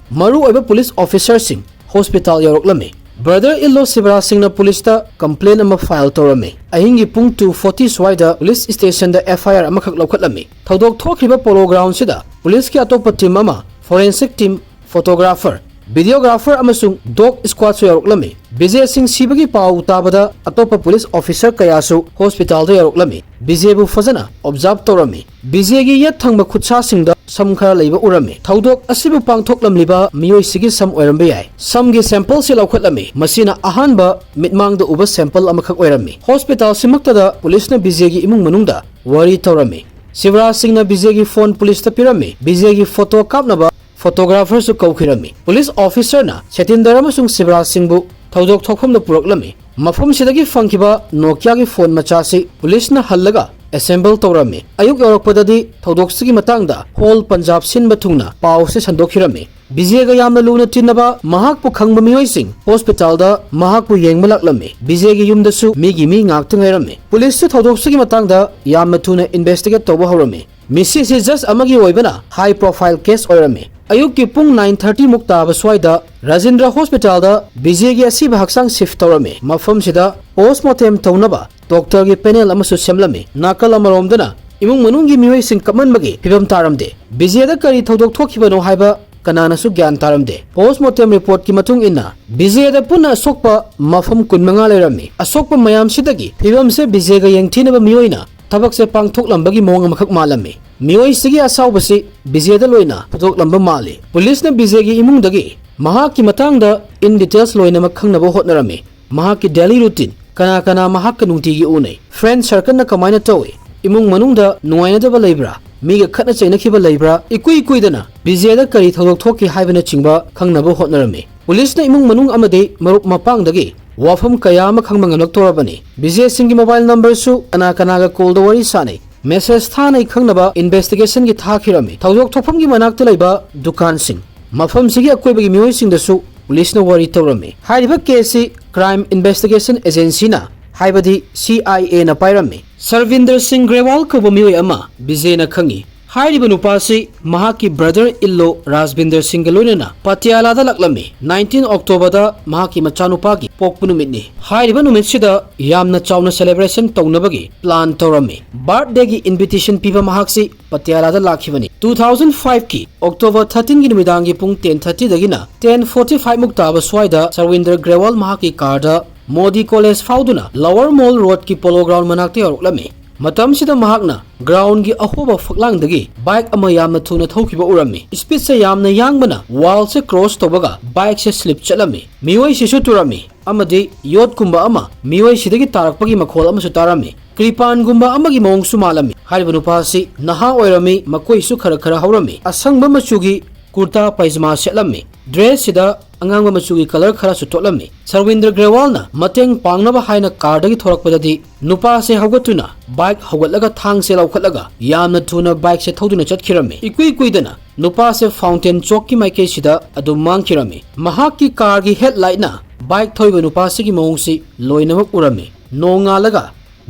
ꯃꯔꯨꯑꯣꯏꯕ ꯄꯨꯂꯤꯁ ꯑꯣꯐꯤꯁꯔꯁꯤꯡ ꯍꯣꯁꯄꯤꯇꯥꯜ ꯌꯧꯔꯛꯂꯝꯃꯤ꯫ Brother-in-law ꯁꯤꯕꯔꯥꯖ ꯁꯤꯡꯅ ꯄꯨꯂꯤꯁꯇ ꯀꯝꯄ꯭ꯂꯦꯟ ꯑꯃ ꯐꯥꯏꯜ ꯇꯧꯔꯝꯃꯤ꯫ ꯑꯍꯤꯡꯒꯤ ꯄꯨꯡ two forty ꯁ꯭ꯋꯥꯏꯗ ꯄꯨꯂꯤꯁ ꯁ꯭ꯇꯦꯁꯟꯗ FIR ꯑꯃꯈꯛ ꯂꯧꯈꯠꯂꯝꯃꯤ꯫ ꯊꯧꯗꯣꯛ ꯊꯣꯛꯈ꯭ꯔꯤꯕ ꯄꯣꯂꯣ ꯒ꯭ꯔꯥꯎꯟꯁꯤꯗ ꯄꯨꯂꯤꯁꯀꯤ ꯑꯇꯣꯞꯄ ꯇꯤꯝ ꯑꯃ, ꯐꯣꯔꯦꯟꯁꯤꯛ ꯇꯤꯝ, ꯐꯣꯇꯣꯒ꯭ꯔꯥꯐꯔ, ꯚꯤꯗꯤꯑꯣꯒ꯭ꯔꯥꯐꯔ ꯑꯃꯁꯨꯡ ꯗꯣꯒ ꯁ꯭ꯀ꯭ꯋꯥꯗꯁꯨ ꯌꯥꯎꯔꯛꯂꯝꯃꯤ꯫ ꯕꯤꯖꯦ ꯁꯤꯡ ꯁꯤꯕꯒꯤ ꯄꯥꯎ ꯇꯥꯕꯗ ꯑꯇꯣꯞꯄ ꯄꯨꯂꯤꯁ ꯑꯣꯐꯤꯁꯔ ꯀꯌꯥꯁꯨ ꯍꯣꯁꯄꯤꯇꯥꯜꯗ ꯌꯧꯔꯛꯂꯝꯃꯤ꯫ ꯕꯤꯖꯦꯕꯨ ꯐꯖꯅ ꯑꯣꯕꯖꯥꯔꯚ ꯇꯧꯔꯝꯃꯤ꯫ ꯕꯤꯖꯦꯒꯤ ꯌꯦꯠ ꯊꯪꯕ ꯈꯨꯠꯁꯥꯁꯤꯡꯗ ꯁꯝ ꯈꯔ ꯂꯩꯕ ꯎꯔꯝꯃꯤ꯫ ꯊꯧꯗꯣꯛ ꯑꯁꯤꯕꯨ ꯄꯥꯡꯊꯣꯛꯂꯝꯂꯤꯕ ꯃꯤꯑꯣꯏꯁꯤꯒꯤ ꯁꯝ ꯑꯣꯏꯔꯝꯕ ꯌꯥꯏ꯫ ꯁꯝꯒꯤ ꯁꯦꯝꯄꯜꯁꯤ ꯂꯧꯈꯠꯂꯝꯃꯤ꯫ ꯃꯁꯤꯅ ꯑꯍꯥꯟꯕ ꯃꯤꯠꯃꯥꯡꯗ ꯎꯕ ꯁꯦꯝꯄꯜ ꯑꯃꯈꯛ ꯑꯣꯏꯔꯝꯃꯤ꯫ ꯍꯣꯁꯄꯤꯇꯥꯜꯁꯤꯃꯛꯇꯗ ꯄꯨꯂꯤꯁꯅ ꯕꯤꯖꯦꯒꯤ ꯏꯃꯨꯡ ꯃꯅꯨꯡꯗ ꯋꯥꯔꯤ ꯇꯧꯔꯝꯃꯤ꯫ ꯁꯤꯕꯔꯥꯖ ꯁꯤꯡꯅ ꯕꯤꯖꯦꯒꯤ ꯐꯣꯟ ꯄꯨꯂꯤꯁꯇ ꯄꯤꯔꯝꯃꯤ꯫ ꯕꯤꯖꯦꯒꯤ ꯐꯣꯇꯣ ꯀꯥꯞꯅꯕ ꯐꯣꯇꯣꯒ꯭ꯔꯥꯐꯔꯁꯨ ꯀꯧꯈꯤꯔꯝꯃꯤ꯫ ꯄꯨꯂꯤꯁ ꯑꯣꯐꯤꯁꯔꯅ ꯁꯦꯇꯤꯟꯗꯔ ꯑꯃꯁꯨꯡ ꯁꯤꯕꯔꯥꯖ ꯁꯤꯡꯕꯨ ꯊꯧꯗꯣꯛ ꯊꯣꯛꯐꯝꯗ ꯄꯨꯔꯛꯂꯝꯃꯤ꯫ ꯃꯐꯝꯁꯤꯗꯒꯤ ꯐꯪꯈꯤꯕ ꯅꯣꯀꯤꯌꯥꯒꯤ ꯐꯣꯟ ꯃꯆꯥꯁꯤ ꯄꯨꯂꯤꯁꯅ ꯍꯜꯂꯒ ꯑꯦꯁꯦꯝꯕꯜ ꯇꯧꯔꯝꯃꯤ꯫ ꯑꯌꯨꯛ ꯌꯧꯔꯛꯄꯗꯗꯤ ꯊꯧꯗꯣꯛꯁꯤꯒꯤ ꯃꯇꯥꯡꯗ ꯍꯣꯜ ꯄꯟꯖꯥꯕ ꯁꯤꯟꯕ ꯊꯨꯡꯅ ꯄꯥꯎꯁꯦ ꯁꯟꯗꯣꯛꯈꯤꯔꯝꯃꯤ꯫ ꯕꯤꯖꯦꯒ ꯌꯥꯝꯅ ꯂꯨꯅ ꯇꯤꯟꯅꯕ ꯃꯍꯥꯛꯄꯨ ꯈꯪꯕ ꯃꯤꯑꯣꯏꯁꯤꯡ ꯍꯣꯁꯄꯤꯇꯥꯜꯗ ꯃꯍꯥꯛꯄꯨ ꯌꯦꯡꯕ ꯂꯥꯛꯂꯝꯃꯤ꯫ ꯕꯤꯖꯦꯒꯤ ꯌꯨꯝꯗꯁꯨ ꯃꯤꯒꯤ ꯃꯤ ꯉꯥꯛꯇ ꯉꯥꯏꯔꯝꯃꯤ꯫ ꯄꯨꯂꯤꯁꯁꯨ ꯊꯧꯗꯣꯛꯁꯤꯒꯤ ꯃꯇꯥꯡꯗ ꯌꯥꯝꯅ ꯊꯨꯅ ꯏꯟꯚꯦꯁꯇꯤꯒꯦꯠ ꯇꯧꯕ ꯍꯧꯔꯝꯃꯤ꯫ ꯃꯤꯁꯤꯁꯤ ꯖꯁ ꯑꯃꯒꯤ ꯑꯣꯏꯕꯅ ꯍꯥꯏ ꯄ꯭ꯔꯣꯐꯥꯏꯜ ꯀꯦꯁ ꯑꯣꯏꯔꯝꯃꯤ꯫ ꯑꯌꯨꯛꯀꯤ ꯄꯨꯡ nine thirty ꯃꯨꯛ ꯇꯥꯕ ꯁ꯭ꯋꯥꯏꯗ ꯔꯥꯖꯦꯟꯗ꯭ꯔ ꯍꯣꯁꯄꯤꯇꯥꯜꯗ ꯕꯤꯖꯦꯒꯤ ꯑꯁꯤꯕ ꯍꯛꯆꯥꯡ ꯁꯤꯐ ꯇꯧꯔꯝꯃꯤ꯫ ꯃꯐꯝꯁꯤꯗ ꯄꯣꯁꯃꯣꯔꯇꯦꯝ ꯇꯧꯅꯕ ꯗꯣꯛꯇꯔꯒꯤ ꯄꯦꯅꯦꯜ ꯑꯃꯁꯨ ꯁꯦꯝꯂꯝꯃꯤ꯫ ꯅꯥꯀꯜ ꯑꯃꯔꯣꯝꯗꯅ ꯏꯃꯨꯡ ꯃꯅꯨꯡꯒꯤ ꯃꯤꯑꯣꯏꯁꯤꯡ ꯀꯞꯃꯟꯕꯒꯤ ꯐꯤꯕꯝ ꯇꯥꯔꯝꯗꯦ꯫ ꯕꯤꯖꯦꯗ ꯀꯔꯤ ꯊꯧꯗꯣꯛ ꯊꯣꯛꯈꯤꯕꯅꯣ ꯍꯥꯏꯕ ꯀꯅꯥꯅꯁꯨ ꯒ꯭ꯌꯥꯟ ꯇꯥꯔꯝꯗꯦ꯫ ꯄꯣꯁꯃꯣꯔꯇꯦꯝ ꯔꯤꯄꯣꯔꯠꯀꯤ ꯃꯇꯨꯡ ꯏꯟꯅ ꯕꯤꯖꯦꯗ ꯄꯨꯟꯅ ꯑꯁꯣꯛꯄ ꯃꯐꯝ ꯀꯨꯟꯃꯉꯥ ꯂꯩꯔꯝꯃꯤ꯫ ꯑꯁꯣꯛꯄ ꯃꯌꯥꯝꯁꯤꯗꯒꯤ ꯐꯤꯕꯝꯁꯦ ꯕꯤꯖꯦꯒ ꯌꯦꯡꯊꯤꯅꯕ ꯃꯤꯑꯣꯏꯅ ꯊꯕꯛꯁꯦ ꯄꯥꯡꯊꯣꯛꯂꯝꯕꯒꯤ ꯃꯑꯣꯡ ꯑꯃꯈꯛ ꯃꯥꯜꯂꯝꯃꯤ꯫ ꯃꯤꯑꯣꯏꯁꯤꯒꯤ ꯑꯁꯥꯎꯕꯁꯤ ꯕꯤꯖꯦꯗ ꯂꯣꯏꯅ ꯐꯨꯗꯣꯛꯂꯝꯕ ꯃꯥꯜꯂꯤ꯫ ꯄꯨꯂꯤꯁꯅ ꯕꯤꯖꯦꯒꯤ ꯏꯃꯨꯡꯗꯒꯤ ꯃꯍꯥꯛꯀꯤ ꯃꯇꯥꯡꯗ in details ꯂꯣꯏꯅꯃꯛ ꯈꯪꯅꯕ ꯍꯣꯠꯅꯔꯝꯃꯤ꯫ ꯃꯍꯥꯛꯀꯤ daily routine, ꯀꯅꯥ ꯀꯅꯥ ꯃꯍꯥꯛꯀ ꯅꯨꯡꯇꯤꯒꯤ ꯎꯅꯩ, friend circle ꯅ ꯀꯃꯥꯏꯅ ꯇꯧꯏ, ꯏꯃꯨꯡ ꯃꯅꯨꯡꯗ ꯅꯨꯡꯉꯥꯏꯅꯗꯕ ꯂꯩꯕ꯭ꯔꯥ, ꯃꯤꯒ ꯈꯠꯅ ꯆꯩꯅꯈꯤꯕ ꯂꯩꯕ꯭ꯔꯥ, ꯏꯀꯨꯏ ꯀꯨꯏꯗꯅ ꯕꯤꯖꯦꯗ ꯀꯔꯤ ꯊꯧꯗꯣꯛ ꯊꯣꯛꯈꯤ ꯍꯥꯏꯕꯅꯆꯤꯡꯕ ꯈꯪꯅꯕ ꯍꯣꯠꯅꯔꯝꯃꯤ꯫ ꯄꯨꯂꯤꯁꯅ ꯏꯃꯨꯡ ꯃꯅꯨꯡ ꯑꯃꯗꯤ ꯃꯔꯨꯞ ꯃꯄꯥꯡꯗꯒꯤ ꯋꯥꯐꯝ ꯀꯌꯥ ꯑꯃ ꯈꯪꯕ ꯉꯝꯂꯛꯇꯧꯔꯕꯅꯤ꯫ ꯕꯤꯖꯦ ꯁꯤꯡꯒꯤ ꯃꯣꯕꯥꯏꯜ ꯅꯝꯕꯔꯁꯨ ꯀꯅꯥ ꯀꯅꯥꯒ ꯀꯣꯜꯗ ꯋꯥꯔꯤ ꯁꯥꯅꯩ, ꯃꯦꯁꯦꯖ ꯊꯥꯅꯩ ꯈꯪꯅꯕ ꯏꯟꯚꯦꯁꯇꯤꯒꯦꯁꯟꯒꯤ ꯊꯥꯈꯤꯔꯝꯃꯤ꯫ ꯊꯧꯗꯣꯛ ꯊꯣꯛꯐꯝꯒꯤ ꯃꯅꯥꯛꯇ ꯂꯩꯕ ꯗꯨꯀꯥꯟꯁꯤꯡ, ꯃꯐꯝꯁꯤꯒꯤ ꯑꯀꯣꯏꯕꯒꯤ ꯃꯤꯑꯣꯏꯁꯤꯡꯗꯁꯨ ꯄꯨꯂꯤꯁꯅ ꯋꯥꯔꯤ ꯇꯧꯔꯝꯃꯤ꯫ ꯍꯥꯏꯔꯤꯕ ꯀꯦꯁꯁꯤ ꯀ꯭ꯔꯥꯏꯝ ꯏꯟꯚꯦꯁꯇꯤꯒꯦꯁꯟ ꯑꯦꯖꯦꯟꯁꯤꯅ, ꯍꯥꯏꯕꯗꯤ ꯁꯤ ꯑꯥꯏ ꯑꯦꯅ ꯄꯥꯏꯔꯝꯃꯤ꯫ ꯁꯔꯚꯤꯟꯗꯔ ꯁꯤꯡ ꯒ꯭ꯔꯦꯋꯥꯜ ꯀꯧꯕ ꯃꯤꯑꯣꯏ ꯑꯃ ꯕꯤꯖꯦꯅ ꯈꯪꯉꯤ꯫ ꯍꯥꯏꯔꯤꯕ ꯅꯨꯄꯥꯁꯤ ꯃꯍꯥꯛꯀꯤ brother in law ꯔꯥꯖꯕꯤꯟꯗꯔ ꯁꯤꯡꯒ ꯂꯣꯏꯅꯅ ꯄꯇꯤꯌꯥꯂꯥꯗ ꯂꯥꯛꯂꯝꯃꯤ꯫ Nineteen Octoberꯗ ꯃꯍꯥꯛꯀꯤ ꯃꯆꯥꯅꯨꯄꯥꯒꯤ ꯄꯣꯛꯄ ꯅꯨꯃꯤꯠꯅꯤ꯫ ꯍꯥꯏꯔꯤꯕ ꯅꯨꯃꯤꯠꯁꯤꯗ ꯌꯥꯝꯅ ꯆꯥꯎꯅ celebration ꯇꯧꯅꯕꯒꯤ plan ꯇꯧꯔꯝꯃꯤ꯫ Birthdayꯒꯤ invitation ꯄꯤꯕ ꯃꯍꯥꯛꯁꯤ ꯄꯇꯤꯌꯥꯂꯥꯗ ꯂꯥꯛꯈꯤꯕꯅꯤ꯫ Two thousand fiveꯀꯤ October thirteenꯒꯤ ꯅꯨꯃꯤꯗꯥꯡꯒꯤ ꯄꯨꯡ ten thirtyꯗꯒꯤꯅ ten forty five ꯃꯨꯛ ꯇꯥꯕ ꯁ꯭ꯋꯥꯏꯗ ꯁꯔꯋꯤꯟꯗꯔ ꯒ꯭ꯔꯦꯋꯥꯜ ꯃꯍꯥꯛꯀꯤ ꯀꯥꯔꯗ ꯃꯣꯗꯤ ꯀꯣꯂꯦꯖ ꯐꯥꯎꯗꯨꯅ ꯂꯋꯔ ꯃꯣꯜ ꯔꯣꯗꯀꯤ ꯄꯣꯂꯣ ꯒ꯭ꯔꯥꯎꯟ ꯃꯅꯥꯛꯇ ꯌꯧꯔꯛꯂꯝꯃꯤ꯫ ꯃꯇꯝꯁꯤꯗ ꯃꯍꯥꯛꯅ ꯒ꯭ꯔꯥꯎꯟꯒꯤ ꯑꯍꯣꯕ ꯐꯛꯂꯥꯡꯗꯒꯤ ꯕꯥꯏꯛ ꯑꯃ ꯌꯥꯝꯅ ꯊꯨꯅ ꯊꯧꯈꯤꯕ ꯎꯔꯝꯃꯤ꯫ ꯁ꯭ꯄꯤꯗꯁꯦ ꯌꯥꯝꯅ ꯌꯥꯡꯕꯅ ꯋꯥꯜꯁꯦ ꯀ꯭ꯔꯣꯁ ꯇꯧꯕꯒ ꯕꯥꯏꯛꯁꯦ ꯁ꯭ꯂꯤꯞ ꯆꯠꯂꯝꯃꯤ꯫ ꯃꯤꯑꯣꯏꯁꯤꯁꯨ ꯇꯨꯔꯝꯃꯤ ꯑꯃꯗꯤ ꯌꯣꯠꯀꯨꯝꯕ ꯑꯃ ꯃꯤꯑꯣꯏꯁꯤꯗꯒꯤ ꯇꯥꯔꯛꯄꯒꯤ ꯃꯈꯣꯜ ꯑꯃꯁꯨ ꯇꯥꯔꯝꯃꯤ꯫ ꯀ꯭ꯔꯤꯄꯥꯟꯒꯨꯝꯕ ꯑꯃꯒꯤ ꯃꯑꯣꯡꯁꯨ ꯃꯥꯜꯂꯝꯃꯤ꯫ ꯍꯥꯏꯔꯤꯕ ꯅꯨꯄꯥ ꯑꯁꯤ ꯅꯍꯥ ꯑꯣꯏꯔꯝꯃꯤ, ꯃꯀꯣꯏꯁꯨ ꯈꯔ ꯈꯔ ꯍꯧꯔꯝꯃꯤ꯫ ꯑꯁꯪꯕ ꯃꯆꯨꯒꯤ ꯀꯨꯔꯇꯥ ꯄꯥꯏꯖꯃꯥ ꯁꯦꯠꯂꯝꯃꯤ꯫ ꯗ꯭ꯔꯦꯁꯁꯤꯗ ꯑꯉꯥꯡꯕ ꯃꯆꯨꯒꯤ ꯀꯂꯔ ꯈꯔꯁꯨ ꯊꯣꯛꯂꯝꯃꯤ꯫ ꯁꯔꯋꯤꯟꯗ꯭ꯔ ꯒ꯭ꯔꯦꯋꯥꯜꯅ ꯃꯇꯦꯡ ꯄꯥꯡꯅꯕ ꯍꯥꯏꯅ ꯀꯥꯔꯗꯒꯤ ꯊꯣꯔꯛꯄꯗꯗꯤ ꯅꯨꯄꯥꯁꯦ ꯍꯧꯒꯠꯇꯨꯅ ꯕꯥꯏꯛ ꯍꯧꯒꯠꯂꯒ ꯊꯥꯡꯁꯦ ꯂꯧꯈꯠꯂꯒ ꯌꯥꯝꯅ ꯊꯨꯅ ꯕꯥꯏꯛꯁꯦ ꯊꯧꯗꯨꯅ ꯆꯠꯈꯤꯔꯝꯃꯤ꯫ ꯏꯀꯨꯏ ꯀꯨꯏꯗꯅ ꯅꯨꯄꯥꯁꯦ ꯐꯥꯎꯟꯇꯦꯟ ꯆꯣꯛꯀꯤ ꯃꯥꯏꯀꯩꯁꯤꯗ ꯑꯗꯨꯝ ꯃꯥꯡꯈꯤꯔꯝꯃꯤ꯫ ꯃꯍꯥꯛꯀꯤ ꯀꯥꯔꯒꯤ ꯍꯦꯗꯂꯥꯏꯠꯅ ꯕꯥꯏꯛ ꯊꯧꯔꯤꯕ ꯅꯨꯄꯥꯁꯤꯒꯤ ꯃꯑꯣꯡꯁꯤ ꯂꯣꯏꯅꯃꯛ ꯎꯔꯝꯃꯤ꯫ ꯅꯣꯡꯉꯥꯜꯂꯒ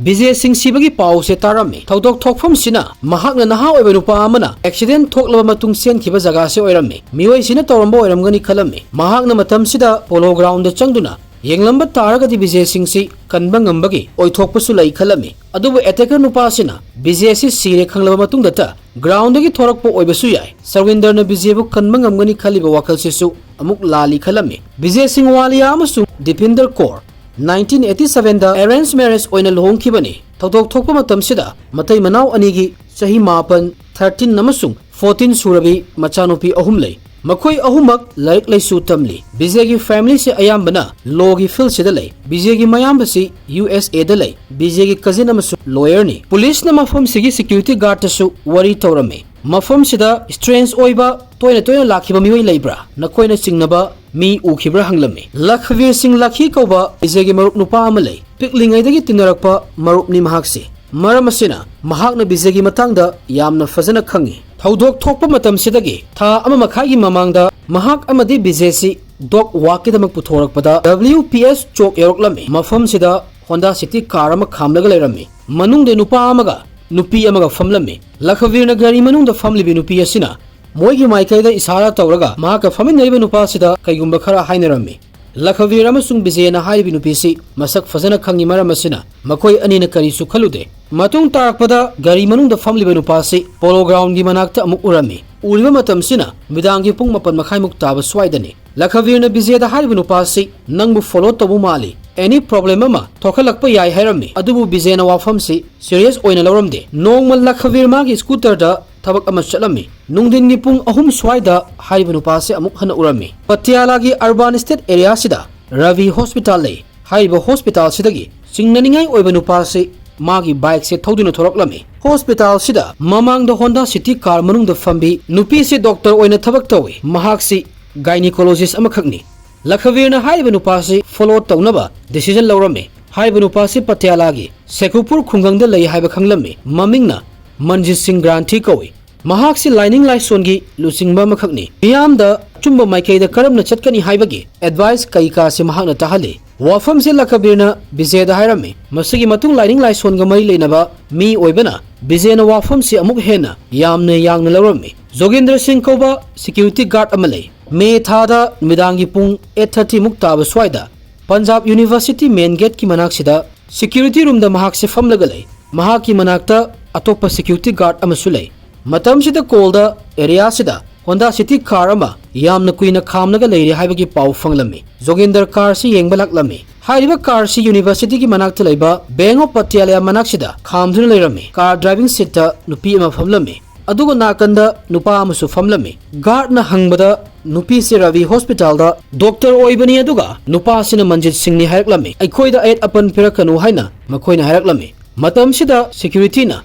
ꯕꯤꯖꯦ ꯁꯤꯡ ꯁꯤꯕꯒꯤ ꯄꯥꯎꯁꯦ ꯇꯥꯔꯝꯃꯤ꯫ ꯊꯧꯗꯣꯛ ꯊꯣꯛꯐꯝꯁꯤꯅ ꯃꯍꯥꯛꯅ ꯅꯍꯥ ꯑꯣꯏꯕ ꯅꯨꯄꯥ ꯑꯃꯅ ꯑꯦꯛꯁꯤꯗꯦꯟ ꯊꯣꯛꯂꯕ ꯃꯇꯨꯡ ꯆꯦꯟꯈꯤꯕ ꯖꯒꯥꯁꯦ ꯑꯣꯏꯔꯝꯃꯤ꯫ ꯃꯤꯑꯣꯏꯁꯤꯅ ꯇꯧꯔꯝꯕ ꯑꯣꯏꯔꯝꯒꯅꯤ ꯈꯜꯂꯝꯃꯤ꯫ ꯃꯍꯥꯛꯅ ꯃꯇꯝꯁꯤꯗ ꯄꯣꯂꯣ ꯒ꯭ꯔꯥꯎꯟꯗ ꯆꯪꯗꯨꯅ ꯌꯦꯡꯂꯝꯕ ꯇꯥꯔꯒꯗꯤ ꯕꯤꯖꯦ ꯁꯤꯡꯁꯤ ꯀꯟꯕ ꯉꯝꯕꯒꯤ ꯑꯣꯏꯊꯣꯛꯄꯁꯨ ꯂꯩ ꯈꯜꯂꯝꯃꯤ꯫ ꯑꯗꯨꯕꯨ ꯑꯦꯇꯦꯀꯔ ꯅꯨꯄꯥꯁꯤꯅ ꯕꯤꯖꯦꯁꯤ ꯁꯤꯔꯦ ꯈꯪꯂꯕ ꯃꯇꯨꯡꯗꯇ ꯒ꯭ꯔꯥꯎꯟꯗꯒꯤ ꯊꯣꯔꯛꯄ ꯑꯣꯏꯕꯁꯨ ꯌꯥꯏ꯫ ꯁꯔꯋꯤꯟꯗꯔꯅ ꯕꯤꯖꯦꯕꯨ ꯀꯟꯕ ꯉꯝꯒꯅꯤ ꯈꯜꯂꯤꯕ ꯋꯥꯈꯜꯁꯤꯁꯨ ꯑꯃꯨꯛ ꯂꯥꯜꯂꯤ ꯈꯜꯂꯝꯃꯤ꯫ ꯕꯤꯖꯦ ꯁꯤꯡ ꯋꯥꯂꯤꯌꯥ ꯑꯃꯁꯨꯡ Deepinder core nineteen eighty sevenꯗ arranged marriage ꯑꯣꯏꯅ ꯂꯨꯍꯣꯡꯈꯤꯕꯅꯤ꯫ ꯊꯧꯗꯣꯛ ꯊꯣꯛꯄ ꯃꯇꯝꯁꯤꯗ ꯃꯇꯩ ꯃꯅꯥꯎ ꯑꯅꯤꯒꯤ ꯆꯍꯤ ꯃꯥꯄꯟ, thirteen ꯑꯃꯁꯨꯡ fourteen ꯁꯨꯔꯕꯤ ꯃꯆꯥꯅꯨꯄꯤ ꯑꯍꯨꯝ ꯂꯩ꯫ ꯃꯈꯣꯏ ꯑꯍꯨꯝꯃꯛ ꯂꯥꯏꯔꯤꯛ ꯂꯥꯏꯁꯨ ꯇꯝꯂꯤ꯫ ꯕꯤꯖꯦꯒꯤ ꯐꯦꯃꯤꯂꯤꯁꯦ ꯑꯌꯥꯝꯕꯅ ꯂꯣꯒꯤ ꯐꯤꯜꯁꯤꯗ ꯂꯩ꯫ ꯕꯤꯖꯦꯒꯤ ꯃꯌꯥꯝꯕꯁꯤ ꯌꯨ ꯑꯦꯁ ꯑꯦꯗ ꯂꯩ꯫ ꯕꯤꯖꯦꯒꯤ ꯀꯖꯤꯟ ꯑꯃꯁꯨ ꯂꯣꯌꯔꯅꯤ꯫ ꯄꯨꯂꯤꯁꯅ ꯃꯐꯝꯁꯤꯒꯤ ꯁꯦꯀ꯭ꯌꯨꯔꯤꯇꯤ ꯒꯥꯔꯗꯇꯁꯨ ꯋꯥꯔꯤ ꯇꯧꯔꯝꯃꯤ꯫ ꯃꯐꯝꯁꯤꯗ ꯁ꯭ꯇ꯭ꯔꯦꯟꯖ ꯑꯣꯏꯕ, ꯇꯣꯏꯅ ꯇꯣꯏꯅ ꯂꯥꯛꯈꯤꯕ ꯃꯤꯑꯣꯏ ꯂꯩꯕ꯭ꯔꯥ? ꯅꯈꯣꯏꯅ ꯆꯤꯡꯅꯕ ꯃꯤ ꯎꯈꯤꯕ꯭ꯔꯥ ꯍꯪꯂꯝꯃꯤ꯫ ꯂꯈꯕꯤꯔ ꯁꯤꯡ ꯂꯈꯤ ꯀꯧꯕ ꯕꯤꯖꯦꯒꯤ ꯃꯔꯨꯞ ꯅꯨꯄꯥ ꯑꯃ ꯂꯩ꯫ ꯄꯤꯛꯂꯤꯉꯩꯗꯒꯤ ꯇꯤꯟꯅꯔꯛꯄ ꯃꯔꯨꯞꯅꯤ ꯃꯍꯥꯛꯁꯤ꯫ ꯃꯔꯝ ꯑꯁꯤꯅ ꯃꯍꯥꯛꯅ ꯕꯤꯖꯦꯒꯤ ꯃꯇꯥꯡꯗ ꯌꯥꯝꯅ ꯐꯖꯅ ꯈꯪꯏ꯫ ꯊꯧꯗꯣꯛ ꯊꯣꯛꯄ ꯃꯇꯝꯁꯤꯗꯒꯤ ꯊꯥ ꯑꯃ ꯃꯈꯥꯏꯒꯤ ꯃꯃꯥꯡꯗ ꯃꯍꯥꯛ ꯑꯃꯗꯤ ꯕꯤꯖꯦꯁꯤ dog ꯋꯥꯛꯀꯤꯗꯃꯛ ꯄꯨꯊꯣꯔꯛꯄꯗ W P S chalk ꯌꯧꯔꯛꯂꯝꯃꯤ꯫ ꯃꯐꯝꯁꯤꯗ ꯍꯣꯟꯗꯥ ꯁꯤꯇꯤ ꯀꯥꯔ ꯑꯃ ꯈꯥꯝꯂꯒ ꯂꯩꯔꯝꯃꯤ꯫ ꯃꯅꯨꯡꯗ ꯅꯨꯄꯥ ꯑꯃꯒ ꯅꯨꯄꯤ ꯑꯃꯒ ꯐꯝꯂꯝꯃꯤ꯫ ꯂꯈꯕꯤꯔꯅ ꯒꯥꯔꯤ ꯃꯅꯨꯡꯗ ꯐꯝꯂꯤꯕꯤ ꯅꯨꯄꯤ ꯑꯁꯤꯅ ꯃꯣꯏꯒꯤ ꯃꯥꯏꯀꯩꯗ ꯏꯁꯥꯔꯥ ꯇꯧꯔꯒ ꯃꯍꯥꯛꯀ ꯐꯝꯃꯤꯟꯅꯔꯤꯕ ꯅꯨꯄꯥꯁꯤꯗ ꯀꯩꯒꯨꯝꯕ ꯈꯔ ꯍꯥꯏꯅꯔꯝꯃꯤ꯫ ꯂꯈꯕꯤꯔ ꯑꯃꯁꯨꯡ ꯕꯤꯖꯦꯅ ꯍꯥꯏꯔꯤꯕ ꯅꯨꯄꯤꯁꯤ ꯃꯁꯛ ꯐꯖꯅ ꯈꯪꯉꯤ, ꯃꯔꯝ ꯑꯁꯤꯅ ꯃꯈꯣꯏ ꯑꯅꯤꯅ ꯀꯔꯤꯁꯨ ꯈꯜꯂꯨꯗꯦ꯫ ꯃꯇꯨꯡ ꯇꯥꯔꯛꯄꯗ ꯒꯥꯔꯤ ꯃꯅꯨꯡꯗ ꯐꯝꯂꯤꯕ ꯅꯨꯄꯥꯁꯤ ꯄꯣꯂꯣ ꯒ꯭ꯔꯥꯎꯟꯒꯤ ꯃꯅꯥꯛꯇ ꯑꯃꯨꯛ ꯎꯔꯝꯃꯤ꯫ ꯎꯔꯤꯕ ꯃꯇꯝꯁꯤꯅ ꯅꯨꯃꯤꯗꯥꯡꯒꯤ ꯄꯨꯡ ꯃꯥꯄꯟ ꯃꯈꯥꯏꯃꯨꯛ ꯇꯥꯕ ꯁ꯭ꯋꯥꯏꯗꯅꯤ꯫ ꯂꯈꯕꯤꯔꯅ ꯕꯤꯖꯦꯗ ꯍꯥꯏꯔꯤꯕ ꯅꯨꯄꯥꯁꯤ ꯅꯪꯕꯨ ꯐꯣꯂꯣ ꯇꯧꯕ ꯃꯥꯜꯂꯤ, ꯑꯦꯅꯤ ꯄ꯭ꯔꯣꯕ꯭ꯂꯦꯝ ꯑꯃ ꯊꯣꯛꯍꯜꯂꯛꯄ ꯌꯥꯏ ꯍꯥꯏꯔꯝꯃꯤ꯫ ꯑꯗꯨꯕꯨ ꯕꯤꯖꯦꯅ ꯋꯥꯐꯝꯁꯤ ꯁꯤꯔꯤꯌꯁ ꯑꯣꯏꯅ ꯂꯧꯔꯝꯗꯦ꯫ ꯅꯣꯡꯃ ꯂꯈꯕꯤꯔ ꯃꯥꯒꯤ ꯁ꯭ꯀꯨꯇꯔꯗ ꯊꯕꯛ ꯑꯃ ꯆꯠꯂꯝꯃꯤ꯫ ꯅꯨꯡꯊꯤꯟꯒꯤ ꯄꯨꯡ ꯑꯍꯨꯝ ꯁ꯭ꯋꯥꯏꯗ ꯍꯥꯏꯔꯤꯕ ꯅꯨꯄꯥꯁꯤ ꯑꯃꯨꯛ ꯍꯟꯅ ꯎꯔꯝꯃꯤ꯫ ꯄꯇꯤꯌꯥꯂꯥꯒꯤ ꯑꯔꯕꯥꯟ ꯏꯁꯇꯦꯠ ꯑꯦꯔꯤꯌꯥꯁꯤꯗ ꯔꯕꯤ ꯍꯣꯁꯄꯤꯇꯥꯜ ꯂꯩ꯫ ꯍꯥꯏꯔꯤꯕ ꯍꯣꯁꯄꯤꯇꯥꯜꯁꯤꯗꯒꯤ ꯆꯤꯡꯅꯅꯤꯡꯉꯥꯏ ꯑꯣꯏꯕ ꯅꯨꯄꯥꯁꯤ ꯃꯥꯒꯤ ꯕꯥꯏꯛꯁꯦ ꯊꯧꯗꯨꯅ ꯊꯣꯔꯛꯂꯝꯃꯤ꯫ ꯍꯣꯁꯄꯤꯇꯥꯜꯁꯤꯗ ꯃꯃꯥꯡꯗ ꯍꯣꯟꯗꯥ ꯁꯤꯇꯤ ꯀꯥꯔ ꯃꯅꯨꯡꯗ ꯐꯝꯕꯤ ꯅꯨꯄꯤꯁꯤ ꯗꯣꯛꯇꯔ ꯑꯣꯏꯅ ꯊꯕꯛ ꯇꯧꯏ꯫ ꯃꯍꯥꯛꯁꯤ ꯒꯥꯏꯅꯤꯀꯣꯂꯣꯖꯤꯁ ꯑꯃꯈꯛꯅꯤ꯫ ꯂꯈꯕꯤꯔꯅ ꯍꯥꯏꯔꯤꯕ ꯅꯨꯄꯥꯁꯤ ꯐꯣꯂꯣ ꯇꯧꯅꯕ ꯗꯤꯁꯤꯖꯟ ꯂꯧꯔꯝꯃꯤ꯫ ꯍꯥꯏꯔꯤꯕ ꯅꯨꯄꯥꯁꯤ ꯄꯇꯤꯌꯥꯂꯥꯒꯤ ꯁꯦꯈꯨꯄꯨꯔ ꯈꯨꯡꯒꯪꯗ ꯂꯩ ꯍꯥꯏꯕ ꯈꯪꯂꯝꯃꯤ꯫ ꯃꯃꯤꯡꯅ ꯃꯟꯖꯤꯠ ꯁꯤꯡ ꯒ꯭ꯔꯥꯟꯊꯤ ꯀꯧꯏ꯫ ꯃꯍꯥꯛꯁꯤ ꯂꯥꯏꯅꯤꯡ ꯂꯥꯏꯁꯣꯟꯒꯤ ꯂꯨꯆꯤꯡꯕ ꯑꯃꯈꯛꯅꯤ꯫ ꯃꯤꯌꯥꯝꯗ ꯑꯆꯨꯝꯕ ꯃꯥꯏꯀꯩꯗ ꯀꯔꯝꯅ ꯆꯠꯀꯅꯤ ꯍꯥꯏꯕꯒꯤ ꯑꯦꯗꯚꯥꯏꯁ ꯀꯩꯀꯥꯁꯤ ꯃꯍꯥꯛꯅ ꯇꯥꯍꯜꯂꯤ꯫ ꯋꯥꯐꯝꯁꯤ ꯂꯈꯕꯤꯔꯅ ꯕꯤꯖꯦꯗ ꯍꯥꯏꯔꯝꯃꯤ꯫ ꯃꯁꯤꯒꯤ ꯃꯇꯨꯡ ꯂꯥꯏꯅꯤꯡ ꯂꯥꯏꯁꯣꯟꯒ ꯃꯔꯤ ꯂꯩꯅꯕ ꯃꯤ ꯑꯣꯏꯕꯅ ꯕꯤꯖꯦꯅ ꯋꯥꯐꯝꯁꯤ ꯑꯃꯨꯛ ꯍꯦꯟꯅ ꯌꯥꯝꯅ ꯌꯥꯡꯅ ꯂꯧꯔꯝꯃꯤ꯫ ꯖꯣꯒꯦꯟꯗ꯭ꯔ ꯁꯤꯡ ꯀꯧꯕ ꯁꯦꯀ꯭ꯌꯨꯔꯤꯇꯤ ꯒꯥꯔꯗ ꯑꯃ ꯂꯩ꯫ ꯃꯦ ꯊꯥꯗ ꯅꯨꯃꯤꯗꯥꯡꯒꯤ ꯄꯨꯡ ꯑꯩꯠ ꯊꯥꯔꯇꯤ ꯃꯨꯛ ꯇꯥꯕ ꯁ꯭ꯋꯥꯏꯗ ꯄꯟꯖꯥꯕ ꯌꯨꯅꯤꯚꯔꯁꯤꯇꯤ ꯃꯦꯟ ꯒꯦꯠꯀꯤ ꯃꯅꯥꯛꯁꯤꯗ ꯁꯦꯀ꯭ꯌꯨꯔꯤꯇꯤ ꯔꯨꯝꯗ ꯃꯍꯥꯛꯁꯦ ꯐꯝꯂꯒ ꯂꯩ꯫ ꯃꯍꯥꯛꯀꯤ ꯃꯅꯥꯛꯇ ꯑꯇꯣꯞꯄ ꯁꯦꯀ꯭ꯌꯨꯔꯤꯇꯤ ꯒꯥꯔꯗ ꯑꯃꯁꯨ ꯂꯩ꯫ ꯃꯇꯝꯁꯤꯗ ꯀꯣꯜꯗ ꯑꯦꯔꯤꯌꯥꯁꯤꯗ ꯍꯣꯟꯗꯥ ꯁꯤꯇꯤ ꯀꯥꯔ ꯑꯃ ꯌꯥꯝꯅ ꯀꯨꯏꯅ ꯈꯥꯝꯂꯒ ꯂꯩꯔꯦ ꯍꯥꯏꯕꯒꯤ ꯄꯥꯎ ꯐꯪꯂꯝꯃꯤ꯫ ꯖꯣꯒꯦꯟꯗꯔ ꯀꯥꯔꯁꯤ ꯌꯦꯡꯕ ꯂꯥꯛꯂꯝꯃꯤ꯫ ꯍꯥꯏꯔꯤꯕ ꯀꯥꯔꯁꯤ ꯌꯨꯅꯤꯚꯔꯁꯤꯇꯤꯒꯤ ꯃꯅꯥꯛꯇ ꯂꯩꯕ ꯕꯦꯡ ꯑꯣꯐ ꯄꯇꯤꯌꯥꯂꯥ ꯃꯅꯥꯛꯁꯤꯗ ꯈꯥꯝꯗꯨꯅ ꯂꯩꯔꯝꯃꯤ꯫ ꯀꯥꯔ ꯗ꯭ꯔꯥꯏꯚꯤꯡ ꯁꯤꯠꯇ ꯅꯨꯄꯤ ꯑꯃ ꯐꯝꯂꯝꯃꯤ꯫ ꯑꯗꯨꯒ ꯅꯥꯀꯟꯗ ꯅꯨꯄꯥ ꯑꯃꯁꯨ ꯐꯝꯂꯝꯃꯤ꯫ ꯒꯥꯔꯗꯅ ꯍꯪꯕꯗ ꯅꯨꯄꯤꯁꯤ ꯔꯕꯤ ꯍꯣꯁꯄꯤꯇꯥꯜꯗ ꯗꯣꯛꯇꯔ ꯑꯣꯏꯕꯅꯤ, ꯑꯗꯨꯒ ꯅꯨꯄꯥꯁꯤꯅ ꯃꯟꯖꯤꯠ ꯁꯤꯡꯅꯤ ꯍꯥꯏꯔꯛꯂꯝꯃꯤ꯫ ꯑꯩꯈꯣꯏꯗ ꯑꯌꯦꯠ ꯑꯄꯟ ꯄꯤꯔꯛꯀꯅꯨ ꯍꯥꯏꯅ ꯃꯈꯣꯏꯅ ꯍꯥꯏꯔꯛꯂꯝꯃꯤ꯫ ꯃꯇꯝꯁꯤꯗ ꯁꯦꯀ꯭ꯌꯨꯔꯤꯇꯤꯅ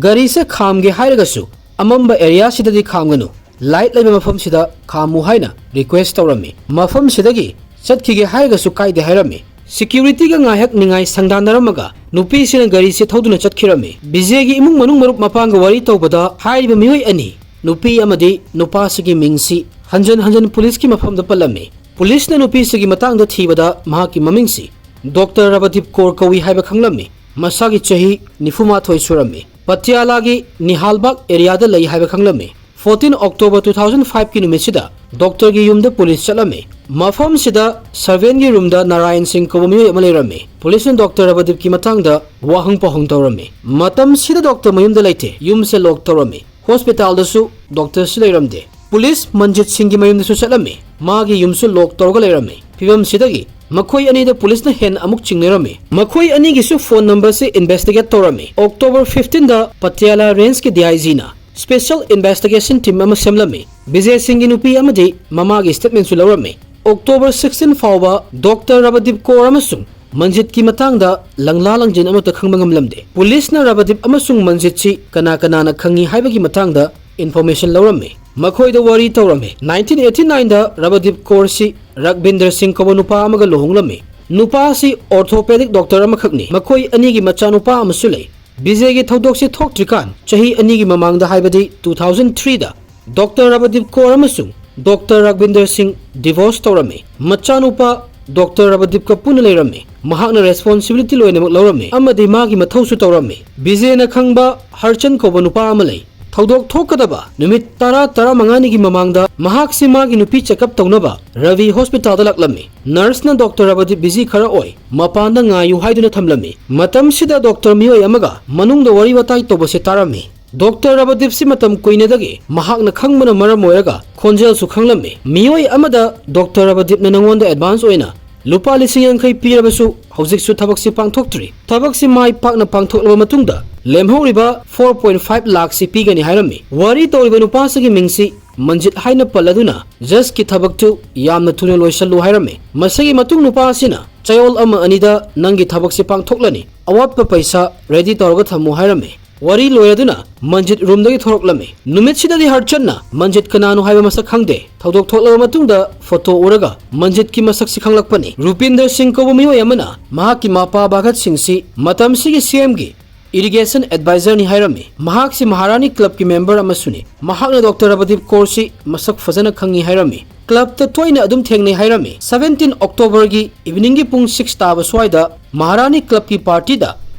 ꯒꯥꯔꯤꯁꯦ ꯈꯥꯝꯒꯦ ꯍꯥꯏꯔꯒꯁꯨ ꯑꯃꯝꯕ ꯑꯦꯔꯤꯌꯥꯁꯤꯗꯗꯤ ꯈꯥꯝꯒꯅꯨ, ꯂꯥꯏꯠ ꯂꯩꯕ ꯃꯐꯝꯁꯤꯗ ꯈꯥꯝꯃꯨ ꯍꯥꯏꯅ ꯔꯤꯀ꯭ꯋꯦꯁ ꯇꯧꯔꯝꯃꯤ꯫ ꯃꯐꯝꯁꯤꯗꯒꯤ ꯆꯠꯈꯤꯒꯦ ꯍꯥꯏꯔꯒꯁꯨ ꯀꯥꯏꯗꯦ ꯍꯥꯏꯔꯝꯃꯤ꯫ ꯁꯦꯀ꯭ꯌꯨꯔꯤꯇꯤꯒ ꯉꯥꯏꯍꯥꯛ ꯅꯤꯡꯉꯥꯏ ꯁꯪꯗꯥꯟꯅꯔꯝꯃꯒ ꯅꯨꯄꯤꯁꯤꯅ ꯒꯥꯔꯤꯁꯦ ꯊꯧꯗꯨꯅ ꯆꯠꯈꯤꯔꯝꯃꯤ꯫ ꯕꯤꯖꯦꯒꯤ ꯏꯃꯨꯡ ꯃꯅꯨꯡ ꯃꯔꯨꯞ ꯃꯄꯥꯡꯒ ꯋꯥꯔꯤ ꯇꯧꯕꯗ ꯍꯥꯏꯔꯤꯕ ꯃꯤꯑꯣꯏ ꯑꯅꯤ, ꯅꯨꯄꯤ ꯑꯃꯗꯤ ꯅꯨꯄꯥꯁꯤꯒꯤ ꯃꯤꯡꯁꯤ ꯍꯟꯖꯟ ꯍꯟꯖꯟ ꯄꯨꯂꯤꯁꯀꯤ ꯃꯐꯝꯗ ꯄꯜꯂꯝꯃꯤ꯫ ꯄꯨꯂꯤꯁꯅ ꯅꯨꯄꯤꯁꯤꯒꯤ ꯃꯇꯥꯡꯗ ꯊꯤꯕꯗ ꯃꯍꯥꯛꯀꯤ ꯃꯃꯤꯡꯁꯤ ꯗꯣꯛꯇꯔ ꯔꯕꯗꯤꯞ ꯀꯣꯔ ꯀꯧꯏ ꯍꯥꯏꯕ ꯈꯪꯂꯝꯃꯤ꯫ ꯃꯁꯥꯒꯤ ꯆꯍꯤ ꯅꯤꯐꯨ ꯃꯥꯊꯣꯏ ꯁꯨꯔꯝꯃꯤ꯫ ꯄꯇꯤꯌꯥꯂꯥꯒꯤ ꯅꯤꯍꯥꯜꯕꯥꯒ ꯑꯦꯔꯤꯌꯥꯗ ꯂꯩ ꯍꯥꯏꯕ ꯈꯪꯂꯝꯃꯤ꯫ Fourteen October two thousand five ꯀꯤ ꯅꯨꯃꯤꯠꯁꯤꯗ ꯗꯣꯛꯇꯔꯒꯤ ꯌꯨꯝꯗ ꯄꯨꯂꯤꯁ ꯆꯠꯂꯝꯃꯤ꯫ ꯃꯐꯝꯁꯤꯗ ꯁꯔꯚꯦꯟꯒꯤ ꯔꯨꯝꯗ ꯅꯥꯔꯥꯌꯟ ꯁꯤꯡ ꯀꯧꯕ ꯃꯤꯑꯣꯏ ꯑꯃ ꯂꯩꯔꯝꯃꯤ꯫ ꯄꯨꯂꯤꯁꯅ ꯗꯣꯛꯇꯔ ꯔꯕꯗꯤꯞꯀꯤ ꯃꯇꯥꯡꯗ ꯋꯥꯍꯪ ꯄꯥꯎꯍꯪ ꯇꯧꯔꯝꯃꯤ꯫ ꯃꯇꯝꯁꯤꯗ ꯗꯣꯛꯇꯔ ꯃꯌꯨꯝꯗ ꯂꯩꯇꯦ, ꯌꯨꯝꯁꯦ ꯂꯣꯛ ꯇꯧꯔꯝꯃꯤ꯫ ꯍꯣꯁꯄꯤꯇꯥꯜꯗꯁꯨ ꯗꯣꯛꯇꯔꯁꯤ ꯂꯩꯔꯝꯗꯦ꯫ ꯄꯨꯂꯤꯁ ꯃꯟꯖꯤꯠ ꯁꯤꯡꯒꯤ ꯃꯌꯨꯝꯗꯁꯨ ꯆꯠꯂꯝꯃꯤ꯫ ꯃꯥꯒꯤ ꯌꯨꯝꯁꯨ ꯂꯣꯛ ꯇꯧꯔꯒ ꯂꯩꯔꯝꯃꯤ꯫ ꯐꯤꯕꯝꯁꯤꯗꯒꯤ ꯃꯈꯣꯏ ꯑꯅꯤꯗ ꯄꯨꯂꯤꯁꯅ ꯍꯦꯟꯅ ꯑꯃꯨꯛ ꯆꯤꯡꯅꯔꯝꯃꯤ꯫ ꯃꯈꯣꯏ ꯑꯅꯤꯒꯤꯁꯨ ꯐꯣꯟ ꯅꯝꯕꯔꯁꯤ ꯏꯟꯚꯦꯁꯇꯤꯒꯦꯠ ꯇꯧꯔꯝꯃꯤ꯫ October fifteenꯗ ꯄꯇꯤꯌꯥꯂꯥ ꯔꯦꯟꯖꯀꯤ DIGꯅ ꯁ꯭ꯄꯦꯁꯦꯜ ꯏꯟꯚꯦꯁꯇꯤꯒꯦꯁꯟ ꯇꯤꯝ ꯑꯃ ꯁꯦꯝꯂꯝꯃꯤ꯫ ꯕꯤꯖꯦ ꯁꯤꯡꯒꯤ ꯅꯨꯄꯤ ꯑꯃꯗꯤ ꯃꯃꯥꯒꯤ ꯁ꯭ꯇꯦꯠꯃꯦꯟꯠꯁꯨ ꯂꯧꯔꯝꯃꯤ꯫ October sixteen ꯐꯥꯎꯕ ꯗꯣꯛꯇꯔ ꯔꯕꯗꯤꯞ ꯀꯣꯔ ꯑꯃꯁꯨꯡ ꯃꯟꯖꯤꯠꯀꯤ ꯃꯇꯥꯡꯗ ꯂꯪꯂꯥ ꯂꯪꯖꯤꯟ ꯑꯃꯠꯇ ꯈꯪꯕ ꯉꯝꯂꯝꯗꯦ꯫ ꯄꯨꯂꯤꯁꯅ ꯔꯕꯗꯤꯞ ꯑꯃꯁꯨꯡ ꯃꯟꯖꯤꯠꯁꯤ ꯀꯅꯥ ꯀꯅꯥꯅ ꯈꯪꯉꯤ ꯍꯥꯏꯕꯒꯤ ꯃꯇꯥꯡꯗ ꯏꯟꯐꯣꯔꯃꯦꯁꯟ ꯂꯧꯔꯝꯃꯤ꯫ ꯃꯈꯣꯏꯗ ꯋꯥꯔꯤ ꯇꯧꯔꯝꯃꯤ꯫ Nineteen eighty nineꯗ ꯔꯕꯗꯤꯞ ꯀꯣꯔꯁꯤ ꯔꯒꯕꯤꯟꯗ꯭ꯔ ꯁꯤꯡ ꯀꯧꯕ ꯅꯨꯄꯥ ꯑꯃꯒ ꯂꯨꯍꯣꯡꯂꯝꯃꯤ꯫ ꯅꯨꯄꯥ ꯑꯁꯤ ꯑꯣꯔꯊꯣꯄꯦꯗꯤꯛ ꯗꯣꯛꯇꯔ ꯑꯃꯈꯛꯅꯤ꯫ ꯃꯈꯣꯏ ꯑꯅꯤꯒꯤ ꯃꯆꯥꯅꯨꯄꯥ ꯑꯃꯁꯨ ꯂꯩ꯫ ꯕꯤꯖꯦꯒꯤ ꯊꯧꯗꯣꯛꯁꯤ ꯊꯣꯛꯇ꯭ꯔꯤꯀꯥꯟ ꯆꯍꯤ ꯑꯅꯤꯒꯤ ꯃꯃꯥꯡꯗ, ꯍꯥꯏꯕꯗꯤ two thousand threeꯗ ꯗꯣꯛꯇꯔ ꯔꯕꯗꯤꯞ ꯀꯣꯔ ꯑꯃꯁꯨꯡ ꯗꯣꯛꯇꯔ ꯔꯒꯕꯤꯟꯗ꯭ꯔ ꯁꯤꯡ ꯗꯤꯚꯣꯔꯁ ꯇꯧꯔꯝꯃꯤ꯫ ꯃꯆꯥꯅꯨꯄꯥ ꯗꯣꯛꯇꯔ ꯔꯕꯗꯤꯞꯀ ꯄꯨꯟꯅ ꯂꯩꯔꯝꯃꯤ꯫ ꯃꯍꯥꯛꯅ ꯔꯦꯁꯄꯣꯟꯁꯤꯕꯤꯂꯤꯇꯤ ꯂꯣꯏꯅꯃꯛ ꯂꯧꯔꯝꯃꯤ ꯑꯃꯗꯤ ꯃꯥꯒꯤ ꯃꯊꯧꯁꯨ ꯇꯧꯔꯝꯃꯤ꯫ ꯕꯤꯖꯦꯅ ꯈꯪꯕ ꯍꯔꯆꯟ ꯀꯧꯕ ꯅꯨꯄꯥ ꯑꯃ ꯂꯩ꯫ ꯊꯧꯗꯣꯛ ꯊꯣꯛꯀꯗꯕ ꯅꯨꯃꯤꯠ ꯇꯔꯥ, ꯇꯔꯥꯃꯉꯥꯅꯤꯒꯤ ꯃꯃꯥꯡꯗ ꯃꯍꯥꯛꯁꯤ ꯃꯥꯒꯤ ꯅꯨꯄꯤ ꯆꯦꯛꯑꯞ ꯇꯧꯅꯕ ꯔꯕꯤ ꯍꯣꯁꯄꯤꯇꯥꯜꯗ ꯂꯥꯛꯂꯝꯃꯤ꯫ ꯅꯔꯁꯅ ꯗꯣꯛꯇꯔ ꯔꯕꯗꯤꯞ ꯕꯤꯖꯤ ꯈꯔ ꯑꯣꯏ, ꯃꯄꯥꯟꯗ ꯉꯥꯏꯌꯨ ꯍꯥꯏꯗꯨꯅ ꯊꯝꯂꯝꯃꯤ꯫ ꯃꯇꯝꯁꯤꯗ ꯗꯣꯛꯇꯔ ꯃꯤꯑꯣꯏ ꯑꯃꯒ ꯃꯅꯨꯡꯗ ꯋꯥꯔꯤ ꯋꯥꯇꯥꯏ ꯇꯧꯕꯁꯤ ꯇꯥꯔꯝꯃꯤ꯫ ꯗꯣꯛꯇꯔ ꯔꯕꯗꯤꯞꯁꯤ ꯃꯇꯝ ꯀꯨꯏꯅꯗꯒꯤ ꯃꯍꯥꯛꯅ ꯈꯪꯕꯅ ꯃꯔꯝ ꯑꯣꯏꯔꯒ ꯈꯣꯟꯖꯦꯜꯁꯨ ꯈꯪꯂꯝꯃꯤ꯫ ꯃꯤꯑꯣꯏ ꯑꯃꯗ ꯗꯣꯛꯇꯔ ꯔꯕꯗꯤꯞꯅ ꯅꯉꯣꯟꯗ ꯑꯦꯗꯚꯥꯟꯁ ꯑꯣꯏꯅ ꯂꯨꯄꯥ ꯂꯤꯁꯤꯡ ꯌꯥꯡꯈꯩ ꯄꯤꯔꯕꯁꯨ ꯍꯧꯖꯤꯛꯁꯨ ꯊꯕꯛꯁꯤ ꯄꯥꯡꯊꯣꯛꯇ꯭ꯔꯤ꯫ ꯊꯕꯛꯁꯤ ꯃꯥꯏ ꯄꯥꯛꯅ ꯄꯥꯡꯊꯣꯛꯂꯕ ꯃꯇꯨꯡꯗ ꯂꯦꯝꯍꯧꯔꯤꯕ four point five ꯂꯥꯈꯁꯤ ꯄꯤꯒꯅꯤ ꯍꯥꯏꯔꯝꯃꯤ꯫ ꯋꯥꯔꯤ ꯇꯧꯔꯤꯕ ꯅꯨꯄꯥꯁꯤꯒꯤ ꯃꯤꯡꯁꯤ ꯃꯟꯖꯤꯠ ꯍꯥꯏꯅ ꯄꯜꯂꯗꯨꯅ ꯖꯁꯀꯤ ꯊꯕꯛꯇꯨ ꯌꯥꯝꯅ ꯊꯨꯅ ꯂꯣꯏꯁꯜꯂꯨ ꯍꯥꯏꯔꯝꯃꯤ꯫ ꯃꯁꯤꯒꯤ ꯃꯇꯨꯡ ꯅꯨꯄꯥ ꯑꯁꯤꯅ ꯆꯌꯣꯜ ꯑꯃ ꯑꯅꯤꯗ ꯅꯪꯒꯤ ꯊꯕꯛꯁꯤ ꯄꯥꯡꯊꯣꯛꯂꯅꯤ, ꯑꯋꯥꯠꯄ ꯄꯩꯁꯥ ꯔꯦꯗꯤ ꯇꯧꯔꯒ ꯊꯝꯃꯨ ꯍꯥꯏꯔꯝꯃꯤ꯫ ꯋꯥꯔꯤ ꯂꯣꯏꯔꯗꯨꯅ ꯃꯟꯖꯤꯠ ꯔꯨꯝꯗꯒꯤ ꯊꯣꯔꯛꯂꯝꯃꯤ꯫ ꯅꯨꯃꯤꯠꯁꯤꯗꯗꯤ ꯍꯔꯆꯟꯅ ꯃꯟꯖꯤꯠ ꯀꯅꯥꯅꯣ ꯍꯥꯏꯕ ꯃꯁꯛ ꯈꯪꯗꯦ꯫ ꯊꯧꯗꯣꯛ ꯊꯣꯛꯂꯕ ꯃꯇꯨꯡꯗ ꯐꯣꯇꯣ ꯎꯔꯒ ꯃꯟꯖꯤꯠꯀꯤ ꯃꯁꯛꯁꯤ ꯈꯪꯂꯛꯄꯅꯤ꯫ ꯔꯨꯄꯤꯟꯗꯔ ꯁꯤꯡ ꯀꯧꯕ ꯃꯤꯑꯣꯏ ꯑꯃꯅ ꯃꯍꯥꯛꯀꯤ ꯃꯄꯥ ꯚꯒꯠ ꯁꯤꯡꯁꯤ ꯃꯇꯝꯁꯤꯒꯤ CMꯒꯤ ꯏꯔꯤꯒꯦꯁꯟ ꯑꯦꯗꯚꯥꯏꯖꯔꯅꯤ ꯍꯥꯏꯔꯝꯃꯤ꯫ ꯃꯍꯥꯛꯁꯤ ꯃꯍꯥꯔꯥꯅꯤ ꯀ꯭ꯂꯕꯀꯤ ꯃꯦꯝꯕꯔ ꯑꯃꯁꯨꯅꯤ꯫ ꯃꯍꯥꯛꯅ ꯗꯣꯛꯇꯔ ꯔꯕꯗꯤꯞ ꯀꯣꯔꯁꯤ ꯃꯁꯛ ꯐꯖꯅ ꯈꯪꯉꯤ ꯍꯥꯏꯔꯝꯃꯤ꯫ ꯀ꯭ꯂꯕꯇ ꯇꯣꯏꯅ ꯑꯗꯨꯝ ꯊꯦꯡꯅꯩ ꯍꯥꯏꯔꯝꯃꯤ꯫ Seventeen Octoberꯒꯤ ꯏꯚꯤꯅꯤꯡꯒꯤ ꯄꯨꯡ six ꯇꯥꯕ ꯁ꯭ꯋꯥꯏꯗ ꯃꯍꯥꯔꯥꯅꯤ ꯀ꯭ꯂꯕꯀꯤ ꯄꯥꯔꯇꯤꯗ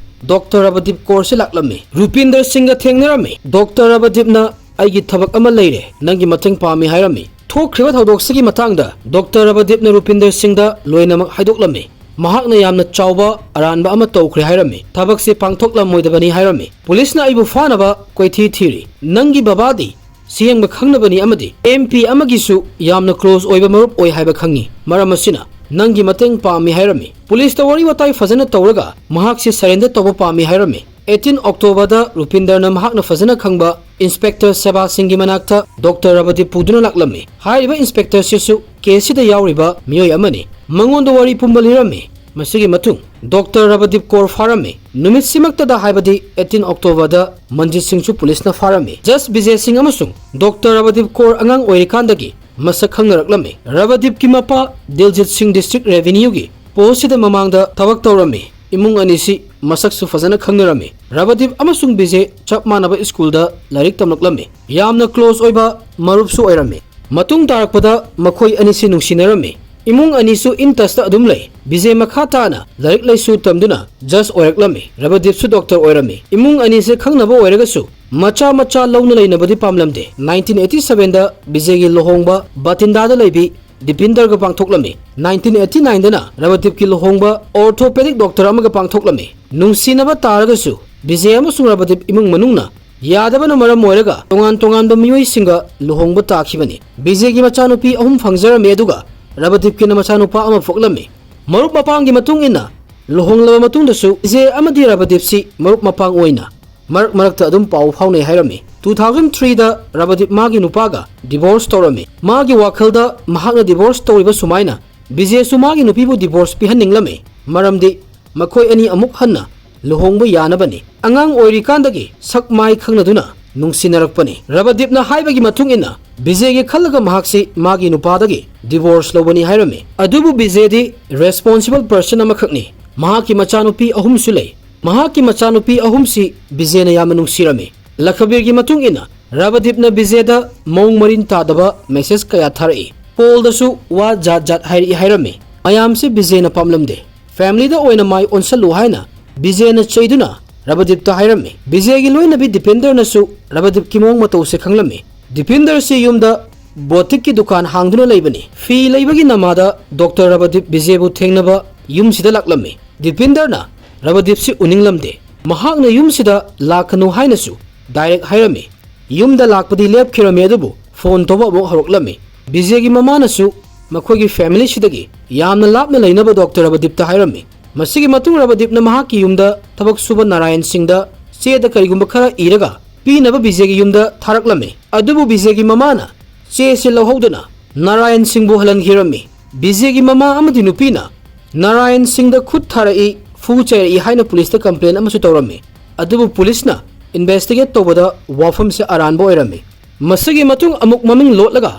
ꯗꯣꯛꯇꯔ ꯔꯕꯗꯤꯞ ꯀꯣꯔꯁꯤ ꯂꯥꯛꯂꯝꯃꯤ꯫ ꯔꯨꯄꯤꯟꯗꯔ ꯁꯤꯡꯒ ꯊꯦꯡꯅꯔꯝꯃꯤ꯫ ꯗꯣꯛꯇꯔ ꯔꯕꯗꯤꯞꯅ "ꯑꯩꯒꯤ ꯊꯕꯛ ꯑꯃ ꯂꯩꯔꯦ, ꯅꯪꯒꯤ ꯃꯇꯦꯡ ꯄꯥꯝꯃꯤ" ꯍꯥꯏꯔꯝꯃꯤ꯫ ꯊꯣꯛꯈ꯭ꯔꯤꯕ ꯊꯧꯗꯣꯛꯁꯤꯒꯤ ꯃꯇꯥꯡꯗ ꯗꯣꯛꯇꯔ ꯔꯕꯗꯤꯞꯅ ꯔꯨꯄꯤꯟꯗꯔ ꯁꯤꯡꯗ ꯂꯣꯏꯅꯃꯛ ꯍꯥꯏꯗꯣꯛꯂꯝꯃꯤ꯫ ꯃꯍꯥꯛꯅ ꯌꯥꯝꯅ ꯆꯥꯎꯕ ꯑꯔꯥꯟꯕ ꯑꯃ ꯇꯧꯈ꯭ꯔꯦ ꯍꯥꯏꯔꯝꯃꯤ꯫ ꯊꯕꯛꯁꯤ ꯄꯥꯡꯊꯣꯛꯂꯝꯃꯣꯏꯗꯕꯅꯤ ꯍꯥꯏꯔꯝꯃꯤ꯫ "ꯄꯨꯂꯤꯁꯅ ꯑꯩꯕꯨ ꯐꯥꯅꯕ ꯀꯣꯏꯊꯤ ꯊꯤꯔꯤ꯫ ꯅꯪꯒꯤ ꯕꯕꯥꯗꯤ ꯁꯤ ꯌꯦꯡꯕ ꯈꯪꯅꯕꯅꯤ ꯑꯃꯗꯤ ꯑꯦꯝ ꯄꯤ ꯑꯃꯒꯤꯁꯨ ꯌꯥꯝꯅ ꯀ꯭ꯂꯣꯖ ꯑꯣꯏꯕ ꯃꯔꯨꯞ ꯑꯣꯏ ꯍꯥꯏꯕ ꯈꯪꯉꯤ꯫ ꯃꯔꯝ ꯑꯁꯤꯅ ꯅꯪꯒꯤ ꯃꯇꯦꯡ ꯄꯥꯝꯃꯤ" ꯍꯥꯏꯔꯝꯃꯤ꯫ ꯄꯨꯂꯤꯁꯇ ꯋꯥꯔꯤ ꯋꯥꯇꯥꯏ ꯐꯖꯅ ꯇꯧꯔꯒ ꯃꯍꯥꯛꯁꯤ ꯁꯔꯦꯟꯗꯔ ꯇꯧꯕ ꯄꯥꯝꯃꯤ ꯍꯥꯏꯔꯝꯃꯤ꯫ ꯑꯩꯠꯇꯤꯟ ꯑꯣꯛꯇꯣꯕꯔꯗ ꯔꯨꯄꯤꯟꯗꯔꯅ ꯃꯍꯥꯛꯅ ꯐꯖꯅ ꯈꯪꯕ ꯏꯟꯁꯄꯦꯛꯇꯔ ꯁꯦꯕꯥ ꯁꯤꯡꯒꯤ ꯃꯅꯥꯛꯇ ꯗꯣꯛꯇꯔ ꯔꯕꯗꯤꯞ ꯄꯨꯗꯨꯅ ꯂꯥꯛꯂꯝꯃꯤ꯫ ꯍꯥꯏꯔꯤꯕ ꯏꯟꯁꯄꯦꯛꯇꯔꯁꯤꯁꯨ ꯀꯦꯁꯁꯤꯗ ꯌꯥꯎꯔꯤꯕ ꯃꯤꯑꯣꯏ ꯑꯃꯅꯤ꯫ ꯃꯉꯣꯟꯗ ꯋꯥꯔꯤ ꯄꯨꯝꯕ ꯂꯤꯔꯝꯃꯤ꯫ ꯃꯁꯤꯒꯤ ꯃꯇꯨꯡ ꯗꯣꯛꯇꯔ ꯔꯕꯗꯤꯞ ꯀꯣꯔ ꯐꯥꯔꯝꯃꯤ꯫ ꯅꯨꯃꯤꯠꯁꯤꯃꯛꯇꯗ, ꯍꯥꯏꯕꯗꯤ ꯑꯩꯠꯇꯤꯟ ꯑꯣꯛꯇꯣꯕꯔꯗ, ꯃꯟꯖꯤꯠ ꯁꯤꯡꯁꯨ ꯄꯨꯂꯤꯁꯅ ꯐꯥꯔꯝꯃꯤ꯫ ꯖꯁ ꯕꯤꯖꯦ ꯁꯤꯡ ꯑꯃꯁꯨꯡ ꯗꯣꯛꯇꯔ ꯔꯕꯗꯤꯞ ꯀꯣꯔ ꯑꯉꯥꯡ ꯑꯣꯏꯔꯤꯀꯥꯟꯗꯒꯤ ꯃꯁꯛ ꯈꯪꯅꯔꯛꯂꯝꯃꯤ꯫ ꯔꯕꯗꯤꯞꯀꯤ ꯃꯄꯥ ꯗꯤꯜꯖꯤꯠ ꯁꯤꯡ ꯗꯤꯁꯇ꯭ꯔꯤꯛ ꯔꯦꯚꯤꯅ꯭ꯌꯨꯒꯤ ꯄꯣꯁꯁꯤꯗ ꯃꯃꯥꯡꯗ ꯊꯕꯛ ꯇꯧꯔꯝꯃꯤ꯫ ꯏꯃꯨꯡ ꯑꯅꯤꯁꯤ ꯃꯁꯛꯁꯨ ꯐꯖꯅ ꯈꯪꯅꯔꯝꯃꯤ꯫ ꯔꯕꯗꯤꯞ ꯑꯃꯁꯨꯡ ꯕꯤꯖꯦ ꯆꯞ ꯃꯥꯟꯅꯕ ꯁ꯭ꯀꯨꯜꯗ ꯂꯥꯏꯔꯤꯛ ꯇꯝꯂꯛꯂꯝꯃꯤ꯫ ꯌꯥꯝꯅ ꯀ꯭ꯂꯣꯖ ꯑꯣꯏꯕ ꯃꯔꯨꯞꯁꯨ ꯑꯣꯏꯔꯝꯃꯤ꯫ ꯃꯇꯨꯡ ꯇꯥꯔꯛꯄꯗ ꯃꯈꯣꯏ ꯑꯅꯤꯁꯤ ꯅꯨꯡꯁꯤꯅꯔꯝꯃꯤ꯫ ꯏꯃꯨꯡ ꯑꯅꯤꯁꯨ ꯏꯟ ꯇꯁꯇ ꯑꯗꯨꯝ ꯂꯩ꯫ ꯕꯤꯖꯦ ꯃꯈꯥ ꯇꯥꯅ ꯂꯥꯏꯔꯤꯛ ꯂꯥꯏꯁꯨ ꯇꯝꯗꯨꯅ ꯖꯁ ꯑꯣꯏꯔꯛꯂꯝꯃꯤ꯫ ꯔꯕꯗꯤꯞꯁꯨ ꯗꯣꯛꯇꯔ ꯑꯣꯏꯔꯝꯃꯤ꯫ ꯏꯃꯨꯡ ꯑꯅꯤꯁꯦ ꯈꯪꯅꯕ ꯑꯣꯏꯔꯒꯁꯨ ꯃꯆꯥ ꯃꯆꯥ ꯂꯧꯅ ꯂꯩꯅꯕꯗꯤ ꯄꯥꯝꯂꯝꯗꯦ꯫ ꯅꯥꯏꯟꯇꯤꯟ ꯑꯩꯠꯇꯤ ꯁꯚꯦꯟꯗ ꯕꯤꯖꯦꯒꯤ ꯂꯨꯍꯣꯡꯕ ꯕꯥꯇꯤꯟꯗꯥꯗ ꯂꯩꯕꯤ ꯗꯤꯄꯤꯟꯗꯔꯒ ꯄꯥꯡꯊꯣꯛꯂꯝꯃꯤ꯫ ꯅꯥꯏꯟꯇꯤꯟ ꯑꯩꯠꯇꯤ ꯅꯥꯏꯟꯗꯅ ꯔꯕꯗꯤꯞꯀꯤ ꯂꯨꯍꯣꯡꯕ ꯑꯣꯔꯊꯣꯄꯦꯗꯤꯛ ꯗꯣꯛꯇꯔ ꯑꯃꯒ ꯄꯥꯡꯊꯣꯛꯂꯝꯃꯤ꯫ ꯅꯨꯡꯁꯤꯅꯕ ꯇꯥꯔꯒꯁꯨ ꯕꯤꯖꯦ ꯑꯃꯁꯨꯡ ꯔꯕꯗꯤꯞ ꯏꯃꯨꯡ ꯃꯅꯨꯡꯅ ꯌꯥꯗꯕꯅ ꯃꯔꯝ ꯑꯣꯏꯔꯒ ꯇꯣꯉꯥꯟ ꯇꯣꯉꯥꯟꯕ ꯃꯤꯑꯣꯏꯁꯤꯡꯒ ꯂꯨꯍꯣꯡꯕ ꯇꯥꯈꯤꯕꯅꯤ꯫ ꯕꯤꯖꯦꯒꯤ ꯃꯆꯥꯅꯨꯄꯤ ꯑꯍꯨꯝ ꯐꯪꯖꯔꯝꯃꯤ, ꯑꯗꯨꯒ ꯔꯕꯗꯤꯞꯀꯤꯅ ꯃꯆꯥꯅꯨꯄꯥ ꯑꯃ ꯄꯣꯛꯂꯝꯃꯤ꯫ ꯃꯔꯨꯞ ꯃꯄꯥꯡꯒꯤ ꯃꯇꯨꯡ ꯏꯟꯅ, ꯂꯨꯍꯣꯡꯂꯕ ꯃꯇꯨꯡꯗꯁꯨ ꯕꯤꯖꯦ ꯑꯃꯗꯤ ꯔꯕꯗꯤꯞꯁꯤ ꯃꯔꯨꯞ ꯃꯄꯥꯡ ꯑꯣꯏꯅ ꯃꯔꯛ ꯃꯔꯛꯇ ꯑꯗꯨꯝ ꯄꯥꯎ ꯐꯥꯎꯅꯩ ꯍꯥꯏꯔꯝꯃꯤ꯫ ꯇꯨ ꯊꯥꯎꯖꯟ ꯊ꯭ꯔꯤꯗ ꯔꯕꯗꯤꯞ ꯃꯥꯒꯤ ꯅꯨꯄꯥꯒ ꯗꯤꯚꯣꯔꯁ ꯇꯧꯔꯝꯃꯤ꯫ ꯃꯥꯒꯤ ꯋꯥꯈꯜꯗ ꯃꯍꯥꯛꯅ ꯗꯤꯚꯣꯔꯁ ꯇꯧꯔꯤꯕ ꯁꯨꯃꯥꯏꯅ ꯕꯤꯖꯦꯁꯨ ꯃꯥꯒꯤ ꯅꯨꯄꯤꯕꯨ ꯗꯤꯚꯣꯔꯁ ꯄꯤꯍꯟꯅꯤꯡꯂꯝꯃꯤ, ꯃꯔꯝꯗꯤ ꯃꯈꯣꯏ ꯑꯅꯤ ꯑꯃꯨꯛ ꯍꯟꯅ ꯂꯨꯍꯣꯡꯕ ꯌꯥꯅꯕꯅꯤ꯫ ꯑꯉꯥꯡ ꯑꯣꯏꯔꯤꯀꯥꯟꯗꯒꯤ ꯁꯛ ꯃꯥꯏ ꯈꯪꯅꯗꯨꯅ ꯅꯨꯡꯁꯤꯅꯔꯛꯄꯅꯤ꯫ ꯔꯕꯗꯤꯞꯅ ꯍꯥꯏꯕꯒꯤ ꯃꯇꯨꯡ ꯏꯟꯅ, ꯕꯤꯖꯦꯒꯤ ꯈꯜꯂꯒ ꯃꯍꯥꯛꯁꯤ ꯃꯥꯒꯤ ꯅꯨꯄꯥꯗꯒꯤ ꯗꯤꯚꯣꯔꯁ ꯂꯧꯕꯅꯤ ꯍꯥꯏꯔꯝꯃꯤ꯫ ꯑꯗꯨꯕꯨ ꯕꯤꯖꯦꯗꯤ ꯔꯦꯁꯄꯣꯟꯁꯤꯕꯜ ꯄꯔꯁꯟ ꯑꯃꯈꯛꯅꯤ꯫ ꯃꯍꯥꯛꯀꯤ ꯃꯆꯥꯅꯨꯄꯤ ꯑꯍꯨꯝꯁꯨ ꯂꯩ꯫ ꯃꯍꯥꯛꯀꯤ ꯃꯆꯥꯅꯨꯄꯤ ꯑꯍꯨꯝꯁꯤ ꯕꯤꯖꯦꯅ ꯌꯥꯝꯅ ꯅꯨꯡꯁꯤꯔꯝꯃꯤ꯫ ꯂꯈꯕꯤꯔꯒꯤ ꯃꯇꯨꯡ ꯏꯟꯅ, ꯔꯕꯗꯤꯞꯅ ꯕꯤꯖꯦꯗ ꯃꯑꯣꯡ ꯃꯔꯤꯟ ꯇꯥꯗꯕ ꯃꯦꯁꯦꯖ ꯀꯌꯥ ꯊꯥꯔꯛꯏ꯫ ꯀꯣꯜꯗꯁꯨ ꯋꯥ ꯖꯥꯠ ꯖꯥꯠ ꯍꯥꯏꯔꯛꯏ ꯍꯥꯏꯔꯝꯃꯤ꯫ ꯃꯌꯥꯝꯁꯤ ꯕꯤꯖꯦꯅ ꯄꯥꯝꯂꯝꯗꯦ꯫ ꯐꯦꯃꯤꯂꯤꯗ ꯑꯣꯏꯅ ꯃꯥꯏ ꯑꯣꯟꯁꯜꯂꯨ ꯍꯥꯏꯅ ꯕꯤꯖꯦꯅ ꯆꯩꯗꯨꯅ ꯔꯕꯗꯤꯞꯇ ꯍꯥꯏꯔꯝꯃꯤ꯫ ꯕꯤꯖꯦꯒꯤ ꯂꯣꯏꯅꯕꯤ ꯗꯤꯄꯦꯟꯗꯔꯅꯁꯨ ꯔꯕꯗꯤꯞꯀꯤ ꯃꯑꯣꯡ ꯃꯇꯧꯁꯦ ꯈꯪꯂꯝꯃꯤ꯫ ꯗꯤꯄꯦꯟꯗꯔꯁꯤ ꯌꯨꯝꯗ ꯕꯣꯇꯤꯛꯀꯤ ꯗꯨꯀꯥꯟ ꯍꯥꯡꯗꯨꯅ ꯂꯩꯕꯅꯤ꯫ ꯐꯤ ꯂꯩꯕꯒꯤ ꯅꯃꯥꯗ ꯗꯣꯛꯇꯔ ꯔꯕꯗꯤꯞ ꯕꯤꯖꯦꯕꯨ ꯊꯦꯡꯅꯕ ꯌꯨꯝꯁꯤꯗ ꯂꯥꯛꯂꯝꯃꯤ꯫ ꯗꯤꯄꯦꯟꯗꯔꯅ ꯔꯕꯗꯤꯞꯁꯤ ꯎꯅꯤꯡꯂꯝꯗꯦ꯫ ꯃꯍꯥꯛꯅ ꯌꯨꯝꯁꯤꯗ ꯂꯥꯛꯀꯅꯨ ꯍꯥꯏꯅꯁꯨ ꯗꯥꯏꯔꯦꯛ ꯍꯥꯏꯔꯝꯃꯤ꯫ ꯌꯨꯝꯗ ꯂꯥꯛꯄꯗꯤ ꯂꯦꯞꯈꯤꯔꯝꯃꯤ, ꯑꯗꯨꯕꯨ ꯐꯣꯟ ꯇꯧꯕ ꯑꯃꯨꯛ ꯍꯧꯔꯛꯂꯝꯃꯤ꯫ ꯕꯤꯖꯦꯒꯤ ꯃꯃꯥꯅꯁꯨ ꯃꯈꯣꯏꯒꯤ ꯐꯦꯃꯤꯂꯤꯁꯤꯗꯒꯤ ꯌꯥꯝꯅ ꯂꯥꯞꯅ ꯂꯩꯅꯕ ꯗꯣꯛꯇꯔ ꯔꯕꯗꯤꯞꯇ ꯍꯥꯏꯔꯝꯃꯤ꯫ ꯃꯁꯤꯒꯤ ꯃꯇꯨꯡ ꯔꯕꯗꯤꯞꯅ ꯃꯍꯥꯛꯀꯤ ꯌꯨꯝꯗ ꯊꯕꯛ ꯁꯨꯕ ꯅꯥꯔꯥꯌꯟ ꯁꯤꯡꯗ ꯆꯦꯗ ꯀꯔꯤꯒꯨꯝꯕ ꯈꯔ ꯏꯔꯒ ꯄꯤꯅꯕ ꯕꯤꯖꯦꯒꯤ ꯌꯨꯝꯗ ꯊꯥꯔꯛꯂꯝꯃꯤ꯫ ꯑꯗꯨꯕꯨ ꯕꯤꯖꯦꯒꯤ ꯃꯃꯥꯅ ꯆꯦꯁꯤ ꯂꯧꯍꯧꯗꯨꯅ ꯅꯥꯔꯥꯌꯟ ꯁꯤꯡꯕꯨ ꯍꯜꯍꯟꯈꯤꯔꯝꯃꯤ꯫ ꯕꯤꯖꯦꯒꯤ ꯃꯃꯥ ꯑꯃꯗꯤ ꯅꯨꯄꯤꯅ ꯅꯥꯔꯥꯌꯟ ꯁꯤꯡꯗ ꯈꯨꯠ ꯊꯥꯔꯛꯏ, ꯐꯨ ꯆꯩꯔꯛꯏ ꯍꯥꯏꯅ ꯄꯨꯂꯤꯁꯇ ꯀꯝꯄ꯭ꯂꯦꯟ ꯑꯃꯁꯨ ꯇꯧꯔꯝꯃꯤ꯫ ꯑꯗꯨꯕꯨ ꯄꯨꯂꯤꯁꯅ ꯏꯟꯚꯦꯁꯇꯤꯒꯦꯠ ꯇꯧꯕꯗ ꯋꯥꯐꯝꯁꯦ ꯑꯔꯥꯟꯕ ꯑꯣꯏꯔꯝꯃꯤ꯫ ꯃꯁꯤꯒꯤ ꯃꯇꯨꯡ ꯑꯃꯨꯛ ꯃꯃꯤꯡ ꯂꯣꯠꯂꯒ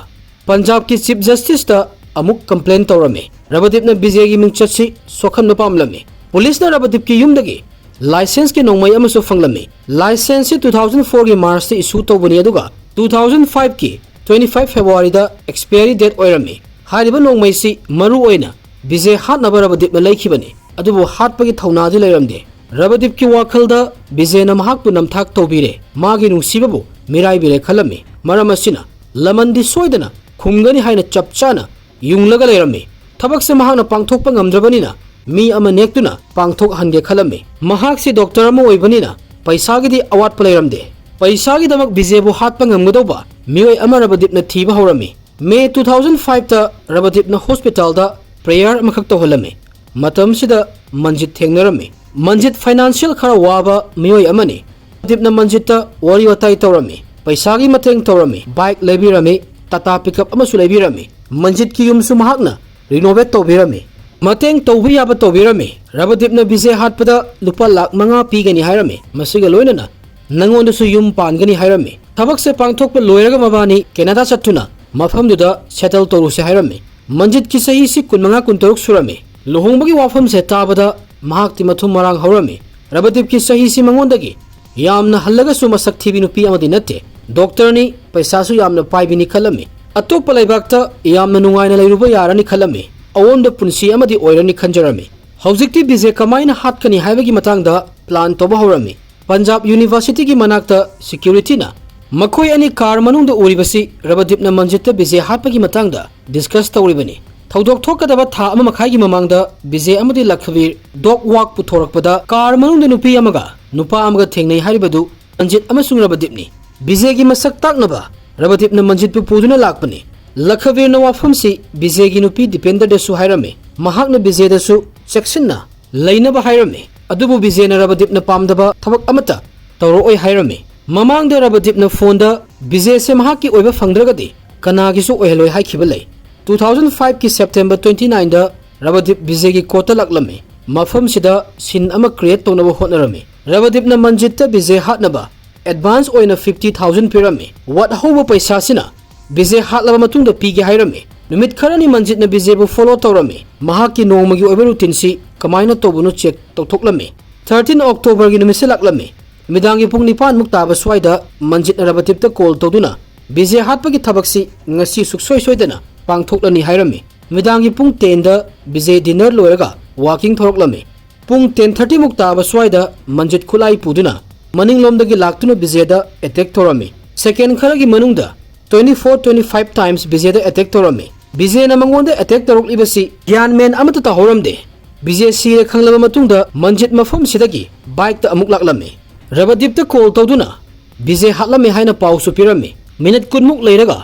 ꯄꯟꯖꯥꯕꯀꯤ ꯆꯤꯐ ꯖꯁꯇꯤꯁꯇ ꯑꯃꯨꯛ ꯀꯝꯄ꯭ꯂꯦꯟ ꯇꯧꯔꯝꯃꯤ꯫ ꯔꯕꯗꯤꯞꯅ ꯕꯤꯖꯦꯒꯤ ꯃꯤꯡꯆꯠꯁꯤ ꯁꯣꯛꯍꯟꯕ ꯄꯥꯝꯂꯝꯃꯤ꯫ ꯄꯨꯂꯤꯁꯅ ꯔꯕꯗꯤꯞꯀꯤ ꯌꯨꯝꯗꯒꯤ ꯂꯥꯏꯁꯦꯟꯁꯀꯤ ꯅꯣꯡꯃꯩ ꯑꯃꯁꯨ ꯐꯪꯂꯝꯃꯤ꯫ ꯂꯥꯏꯁꯦꯟꯁꯁꯤ ꯇꯨ ꯊꯥꯎꯖꯟ ꯐꯣꯔꯒꯤ ꯃꯥꯔꯆꯇ ꯏꯁꯨ ꯇꯧꯕꯅꯤ, ꯑꯗꯨꯒ ꯇꯨ ꯊꯥꯎꯖꯟ ꯐꯥꯏꯚꯀꯤ ꯇ꯭ꯋꯦꯟꯇꯤ ꯐꯥꯏꯚ ꯐꯦꯕ꯭ꯔꯨꯋꯥꯔꯤꯗ ꯑꯦꯛꯁꯄꯤꯌꯔꯤ ꯗꯦꯠ ꯑꯣꯏꯔꯝꯃꯤ꯫ ꯍꯥꯏꯔꯤꯕ ꯅꯣꯡꯃꯩꯁꯤ ꯃꯔꯨ ꯑꯣꯏꯅ ꯕꯤꯖꯦ ꯍꯥꯠꯅꯕ ꯔꯕꯗꯤꯞꯅ ꯂꯩꯈꯤꯕꯅꯤ, ꯑꯗꯨꯕꯨ ꯍꯥꯠꯄꯒꯤ ꯊꯧꯅꯥꯗꯤ ꯂꯩꯔꯝꯗꯦ꯫ ꯔꯕꯗꯤꯞꯀꯤ ꯋꯥꯈꯜꯗ ꯕꯤꯖꯦꯅ ꯃꯍꯥꯛꯄꯨ ꯅꯝꯊꯥꯛ ꯇꯧꯕꯤꯔꯦ, ꯃꯥꯒꯤ ꯅꯨꯡꯁꯤꯕꯕꯨ ꯃꯤꯔꯥꯏꯕꯤꯔꯦ ꯈꯜꯂꯝꯃꯤ꯫ ꯃꯔꯝ ꯑꯁꯤꯅ ꯂꯃꯟꯗꯤ ꯁꯣꯏꯗꯅ ꯈꯨꯝꯒꯅꯤ ꯍꯥꯏꯅ ꯆꯞ ꯆꯥꯅ ꯌꯨꯡꯂꯒ ꯂꯩꯔꯝꯃꯤ꯫ ꯊꯕꯛꯁꯦ ꯃꯍꯥꯛꯅ ꯄꯥꯡꯊꯣꯛꯄ ꯉꯝꯗ꯭ꯔꯕꯅꯤꯅ ꯃꯤ ꯑꯃ ꯅꯦꯛꯇꯨꯅ ꯄꯥꯡꯊꯣꯛꯍꯟꯒꯦ ꯈꯜꯂꯝꯃꯤ꯫ ꯃꯍꯥꯛꯁꯤ ꯗꯣꯛꯇꯔ ꯑꯃ ꯑꯣꯏꯕꯅꯤꯅ ꯄꯩꯁꯥꯒꯤꯗꯤ ꯑꯋꯥꯠꯄ ꯂꯩꯔꯝꯗꯦ꯫ ꯄꯩꯁꯥꯒꯤꯗꯃꯛ ꯕꯤꯖꯦꯕꯨ ꯍꯥꯠꯄ ꯉꯝꯒꯗꯧꯕ ꯃꯤꯑꯣꯏ ꯑꯃ ꯔꯕꯗꯤꯞꯅ ꯊꯤꯕ ꯍꯧꯔꯝꯃꯤ꯫ ꯃꯦ ꯇꯨ ꯊꯥꯎꯖꯟ ꯐꯥꯏꯚꯇ ꯔꯕꯗꯤꯞꯅ ꯍꯣꯁꯄꯤꯇꯥꯜꯗ ꯄ꯭ꯔꯦꯌꯔ ꯑꯃꯈꯛ ꯇꯧꯍꯜꯂꯝꯃꯤ꯫ ꯃꯇꯝꯁꯤꯗ ꯃꯟꯖꯤꯠ ꯊꯦꯡꯅꯔꯝꯃꯤ꯫ ꯃꯟꯖꯤꯠ ꯐꯥꯏꯅꯥꯟꯁꯤꯌꯦꯜ ꯈꯔ ꯋꯥꯕ ꯃꯤꯑꯣꯏ ꯑꯃꯅꯤ꯫ ꯔꯕꯗꯤꯞꯅ ꯃꯟꯖꯤꯠꯇ ꯋꯥꯔꯤ ꯋꯥꯇꯥꯏ ꯇꯧꯔꯝꯃꯤ꯫ ꯄꯩꯁꯥꯒꯤ ꯃꯇꯦꯡ ꯇꯧꯔꯝꯃꯤ꯫ ꯕꯥꯏꯛ ꯂꯩꯕꯤꯔꯝꯃꯤ꯫ ꯇꯥꯇꯥ ꯄꯤꯛꯑꯞ ꯑꯃꯁꯨ ꯂꯩꯕꯤꯔꯝꯃꯤ꯫ ꯃꯟꯖꯤꯠꯀꯤ ꯌꯨꯝꯁꯨ ꯃꯍꯥꯛꯅ ꯔꯤꯅꯣꯚꯦꯠ ꯇꯧꯕꯤꯔꯝꯃꯤ꯫ ꯃꯇꯦꯡ ꯇꯧꯕ ꯌꯥꯕ ꯇꯧꯕꯤꯔꯝꯃꯤ꯫ ꯔꯕꯗꯤꯞꯅ ꯕꯤꯖꯦ ꯍꯥꯠꯄꯗ ꯂꯨꯄꯥ ꯂꯥꯈ ꯃꯉꯥ ꯄꯤꯒꯅꯤ ꯍꯥꯏꯔꯝꯃꯤ꯫ ꯃꯁꯤꯒ ꯂꯣꯏꯅꯅ ꯅꯉꯣꯟꯗꯁꯨ ꯌꯨꯝ ꯄꯥꯟꯒꯅꯤ ꯍꯥꯏꯔꯝꯃꯤ꯫ ꯊꯕꯛꯁꯦ ꯄꯥꯡꯊꯣꯛꯄ ꯂꯣꯏꯔꯒ ꯃꯕꯥꯅꯤ ꯀꯦꯅꯥꯗꯥ ꯆꯠꯇꯨꯅ ꯃꯐꯝꯗꯨꯗ ꯁꯦꯇꯜ ꯇꯧꯔꯨꯁꯦ ꯍꯥꯏꯔꯝꯃꯤ꯫ ꯃꯟꯖꯤꯠꯀꯤ ꯆꯍꯤꯁꯤ ꯀꯨꯟꯃꯉꯥ ꯀꯨꯟꯇꯔꯨꯛ ꯁꯨꯔꯝꯃꯤ꯫ ꯂꯨꯍꯣꯡꯕꯒꯤ ꯋꯥꯐꯝꯁꯦ ꯇꯥꯕꯗ ꯃꯍꯥꯛꯇꯤ ꯃꯊꯨꯝ ꯃꯔꯥꯡ ꯍꯧꯔꯝꯃꯤ꯫ ꯔꯕꯗꯤꯞꯀꯤ ꯆꯍꯤꯁꯤ ꯃꯉꯣꯟꯗꯒꯤ ꯌꯥꯝꯅ ꯍꯜꯂꯒꯁꯨ ꯃꯁꯛ ꯊꯤꯕꯤ ꯅꯨꯄꯤ ꯑꯃꯗꯤ ꯅꯠꯇꯦ꯫ ꯗꯣꯛꯇꯔꯅꯤ, ꯄꯩꯁꯥꯁꯨ ꯌꯥꯝꯅ ꯄꯥꯏꯕꯤꯅꯤ ꯈꯜꯂꯝꯃꯤ꯫ ꯑꯇꯣꯞꯄ ꯂꯩꯕꯥꯛꯇ ꯌꯥꯝꯅ ꯅꯨꯡꯉꯥꯏꯅ ꯂꯩꯔꯨꯕ ꯌꯥꯔꯅꯤ ꯈꯜꯂꯝꯃꯤ꯫ ꯑꯑꯣꯟꯕ ꯄꯨꯟꯁꯤ ꯑꯃꯗꯤ ꯑꯣꯏꯔꯅꯤ ꯈꯟꯖꯔꯝꯃꯤ꯫ ꯍꯧꯖꯤꯛꯇꯤ ꯕꯤꯖꯦ ꯀꯃꯥꯏꯅ ꯍꯥꯠꯀꯅꯤ ꯍꯥꯏꯕꯒꯤ ꯃꯇꯥꯡꯗ ꯄ꯭ꯂꯥꯟ ꯇꯧꯕ ꯍꯧꯔꯝꯃꯤ꯫ ꯄꯟꯖꯥꯕ ꯌꯨꯅꯤꯚꯔꯁꯤꯇꯤꯒꯤ ꯃꯅꯥꯛꯇ ꯁꯦꯀ꯭ꯌꯨꯔꯤꯇꯤꯅ ꯃꯈꯣꯏ ꯑꯅꯤ ꯀꯥꯔ ꯃꯅꯨꯡꯗ ꯎꯔꯤꯕꯁꯤ ꯔꯕꯗꯤꯞꯅ ꯃꯟꯖꯤꯠꯇ ꯕꯤꯖꯦ ꯍꯥꯠꯄꯒꯤ ꯃꯇꯥꯡꯗ ꯗꯤꯁꯀꯁ ꯇꯧꯔꯤꯕꯅꯤ꯫ ꯊꯧꯗꯣꯛ ꯊꯣꯛꯀꯗꯕ ꯊꯥ ꯑꯃ ꯃꯈꯥꯏꯒꯤ ꯃꯃꯥꯡꯗ ꯕꯤꯖꯦ ꯑꯃꯗꯤ ꯂꯈꯕꯤꯔ ꯗꯣꯒ ꯋꯥꯛ ꯄꯨꯊꯣꯔꯛꯄꯗ ꯀꯥꯔ ꯃꯅꯨꯡꯗ ꯅꯨꯄꯤ ꯑꯃꯒ ꯅꯨꯄꯥ ꯑꯃꯒ ꯊꯦꯡꯅꯩ ꯍꯥꯏꯔꯤꯕꯗꯨ ꯃꯟꯖꯤꯠ ꯑꯃꯁꯨꯡ ꯔꯕꯗꯤꯞꯅꯤ꯫ ꯕꯤꯖꯦꯒꯤ ꯃꯁꯛ ꯇꯥꯛꯅꯕ ꯔꯕꯗꯤꯞꯅ ꯃꯟꯖꯤꯠꯄꯨ ꯄꯨꯗꯨꯅ ꯂꯥꯛꯄꯅꯤ꯫ ꯂꯈꯕꯤꯔꯅ ꯋꯥꯐꯝꯁꯤ ꯕꯤꯖꯦꯒꯤ ꯅꯨꯄꯤ ꯗꯤꯄꯦꯟꯗꯔꯗꯁꯨ ꯍꯥꯏꯔꯝꯃꯤ꯫ ꯃꯍꯥꯛꯅ ꯕꯤꯖꯦꯗꯁꯨ ꯆꯦꯛꯁꯤꯟꯅ ꯂꯩꯅꯕ ꯍꯥꯏꯔꯝꯃꯤ꯫ ꯑꯗꯨꯕꯨ ꯕꯤꯖꯦꯅ ꯔꯕꯗꯤꯞꯅ ꯄꯥꯝꯗꯕ ꯊꯕꯛ ꯑꯃꯠꯇ ꯇꯧꯔꯛꯑꯣꯏ ꯍꯥꯏꯔꯝꯃꯤ꯫ ꯃꯃꯥꯡꯗ ꯔꯕꯗꯤꯞꯅ ꯐꯣꯟꯗ ꯕꯤꯖꯦꯁꯦ ꯃꯍꯥꯛꯀꯤ ꯑꯣꯏꯕ ꯐꯪꯗ꯭ꯔꯒꯗꯤ ꯀꯅꯥꯒꯤꯁꯨ ꯑꯣꯏꯍꯜꯂꯣꯏ ꯍꯥꯏꯈꯤꯕ ꯂꯩ꯫ ꯇꯨ ꯊꯥꯎꯖꯟ ꯐꯥꯏꯚꯀꯤ ꯁꯦꯞꯇꯦꯝꯕꯔ ꯇ꯭ꯋꯦꯟꯇꯤ ꯅꯥꯏꯟꯗ ꯔꯕꯗꯤꯞ ꯕꯤꯖꯦꯒꯤ ꯀꯣꯔꯠꯇ ꯂꯥꯛꯂꯝꯃꯤ꯫ ꯃꯐꯝꯁꯤꯗ ꯁꯤꯟ ꯑꯃ ꯀ꯭ꯔꯤꯌꯦꯠ ꯇꯧꯅꯕ ꯍꯣꯠꯅꯔꯝꯃꯤ꯫ ꯔꯕꯗꯤꯞꯅ ꯃꯟꯖꯤꯠꯇ ꯕꯤꯖꯦ ꯍꯥꯠꯅꯕ ꯑꯦꯗꯚꯥꯟꯁ ꯑꯣꯏꯅ ꯐꯤꯐꯇꯤ ꯊꯥꯎꯖꯟ ꯄꯤꯔꯝꯃꯤ꯫ ꯋꯥꯠꯍꯧꯕ ꯄꯩꯁꯥꯁꯤꯅ ꯕꯤꯖꯦ ꯍꯥꯠꯂꯕ ꯃꯇꯨꯡꯗ ꯄꯤꯒꯦ ꯍꯥꯏꯔꯝꯃꯤ꯫ ꯅꯨꯃꯤꯠ ꯈꯔꯅꯤ ꯃꯟꯖꯤꯠꯅ ꯕꯤꯖꯦꯕꯨ ꯐꯣꯂꯣ ꯇꯧꯔꯝꯃꯤ꯫ ꯃꯍꯥꯛꯀꯤ ꯅꯣꯡꯃꯒꯤ ꯑꯣꯏꯕ ꯔꯨꯇꯤꯟꯁꯤ ꯀꯃꯥꯏꯅ ꯇꯧꯕꯅꯣ ꯆꯦꯛ ꯇꯧꯊꯣꯛꯂꯝꯃꯤ꯫ ꯊꯥꯔꯇꯤꯟ ꯑꯣꯛꯇꯣꯕꯔꯒꯤ ꯅꯨꯃꯤꯠꯁꯤ ꯂꯥꯛꯂꯝꯃꯤ꯫ ꯅꯨꯃꯤꯗꯥꯡꯒꯤ ꯄꯨꯡ ꯅꯤꯄꯥꯟꯃꯨꯛ ꯇꯥꯕ ꯁ꯭ꯋꯥꯏꯗ ꯃꯟꯖꯤꯠꯅ ꯔꯕꯗꯤꯞꯇ ꯀꯣꯜ ꯇꯧꯗꯨꯅ ꯕꯤꯖꯦ ꯍꯥꯠꯄꯒꯤ ꯊꯕꯛꯁꯤ ꯉꯁꯤ ꯁꯨꯛꯁꯣꯏ ꯁꯣꯏꯗꯅ ꯄꯥꯡꯊꯣꯛꯂꯅꯤ ꯍꯥꯏꯔꯝꯃꯤ꯫ ꯅꯨꯃꯤꯗꯥꯡꯒꯤ ꯄꯨꯡ ꯇꯦꯟꯗ ꯕꯤꯖꯦ ꯗꯤꯟꯅꯔ ꯂꯣꯏꯔꯒ ꯋꯥꯀꯤꯡ ꯊꯣꯔꯛꯂꯝꯃꯤ꯫ ꯄꯨꯡ ꯇꯦꯟ ꯊꯥꯔꯇꯤꯃꯨꯛ ꯇꯥꯕ ꯁ꯭ꯋꯥꯏꯗ ꯃꯟꯖꯤꯠ ꯈꯨꯠꯂꯥꯏ ꯄꯨꯗꯨꯅ ꯃꯅꯤꯡꯂꯣꯝꯗꯒꯤ ꯂꯥꯛꯇꯨꯅ ꯕꯤꯖꯦꯗ ꯑꯦꯇꯦꯛ ꯇꯧꯔꯝꯃꯤ꯫ ꯁꯦꯀꯦꯟ ꯈꯔꯒꯤ ꯃꯅꯨꯡꯗ twenty four, twenty five times ꯕꯤꯖꯦꯗ ꯑꯦꯇꯦꯛ ꯇꯧꯔꯝꯃꯤ꯫ ꯕꯤꯖꯦꯅ ꯃꯉꯣꯟꯗ ꯑꯦꯇꯦꯛ ꯇꯧꯔꯛꯂꯤꯕꯁꯤ ꯒ꯭ꯌꯥꯟ ꯃꯦꯟ ꯑꯃꯠꯇ ꯇꯥꯍꯧꯔꯝꯗꯦ꯫ ꯕꯤꯖꯦ ꯁꯤꯔꯦ ꯈꯪꯂꯕ ꯃꯇꯨꯡꯗ ꯃꯟꯖꯤꯠ ꯃꯐꯝꯁꯤꯗꯒꯤ ꯕꯥꯏꯛꯇ ꯑꯃꯨꯛ ꯂꯥꯛꯂꯝꯃꯤ꯫ ꯔꯕꯗꯤꯞꯇ ꯀꯣꯜ ꯇꯧꯗꯨꯅ ꯕꯤꯖꯦ ꯍꯥꯠꯂꯝꯃꯦ ꯍꯥꯏꯅ ꯄꯥꯎꯁꯨ ꯄꯤꯔꯝꯃꯤ꯫ ꯃꯤꯅꯤꯠ ꯀꯨꯟꯃꯨꯛ ꯂꯩꯔꯒ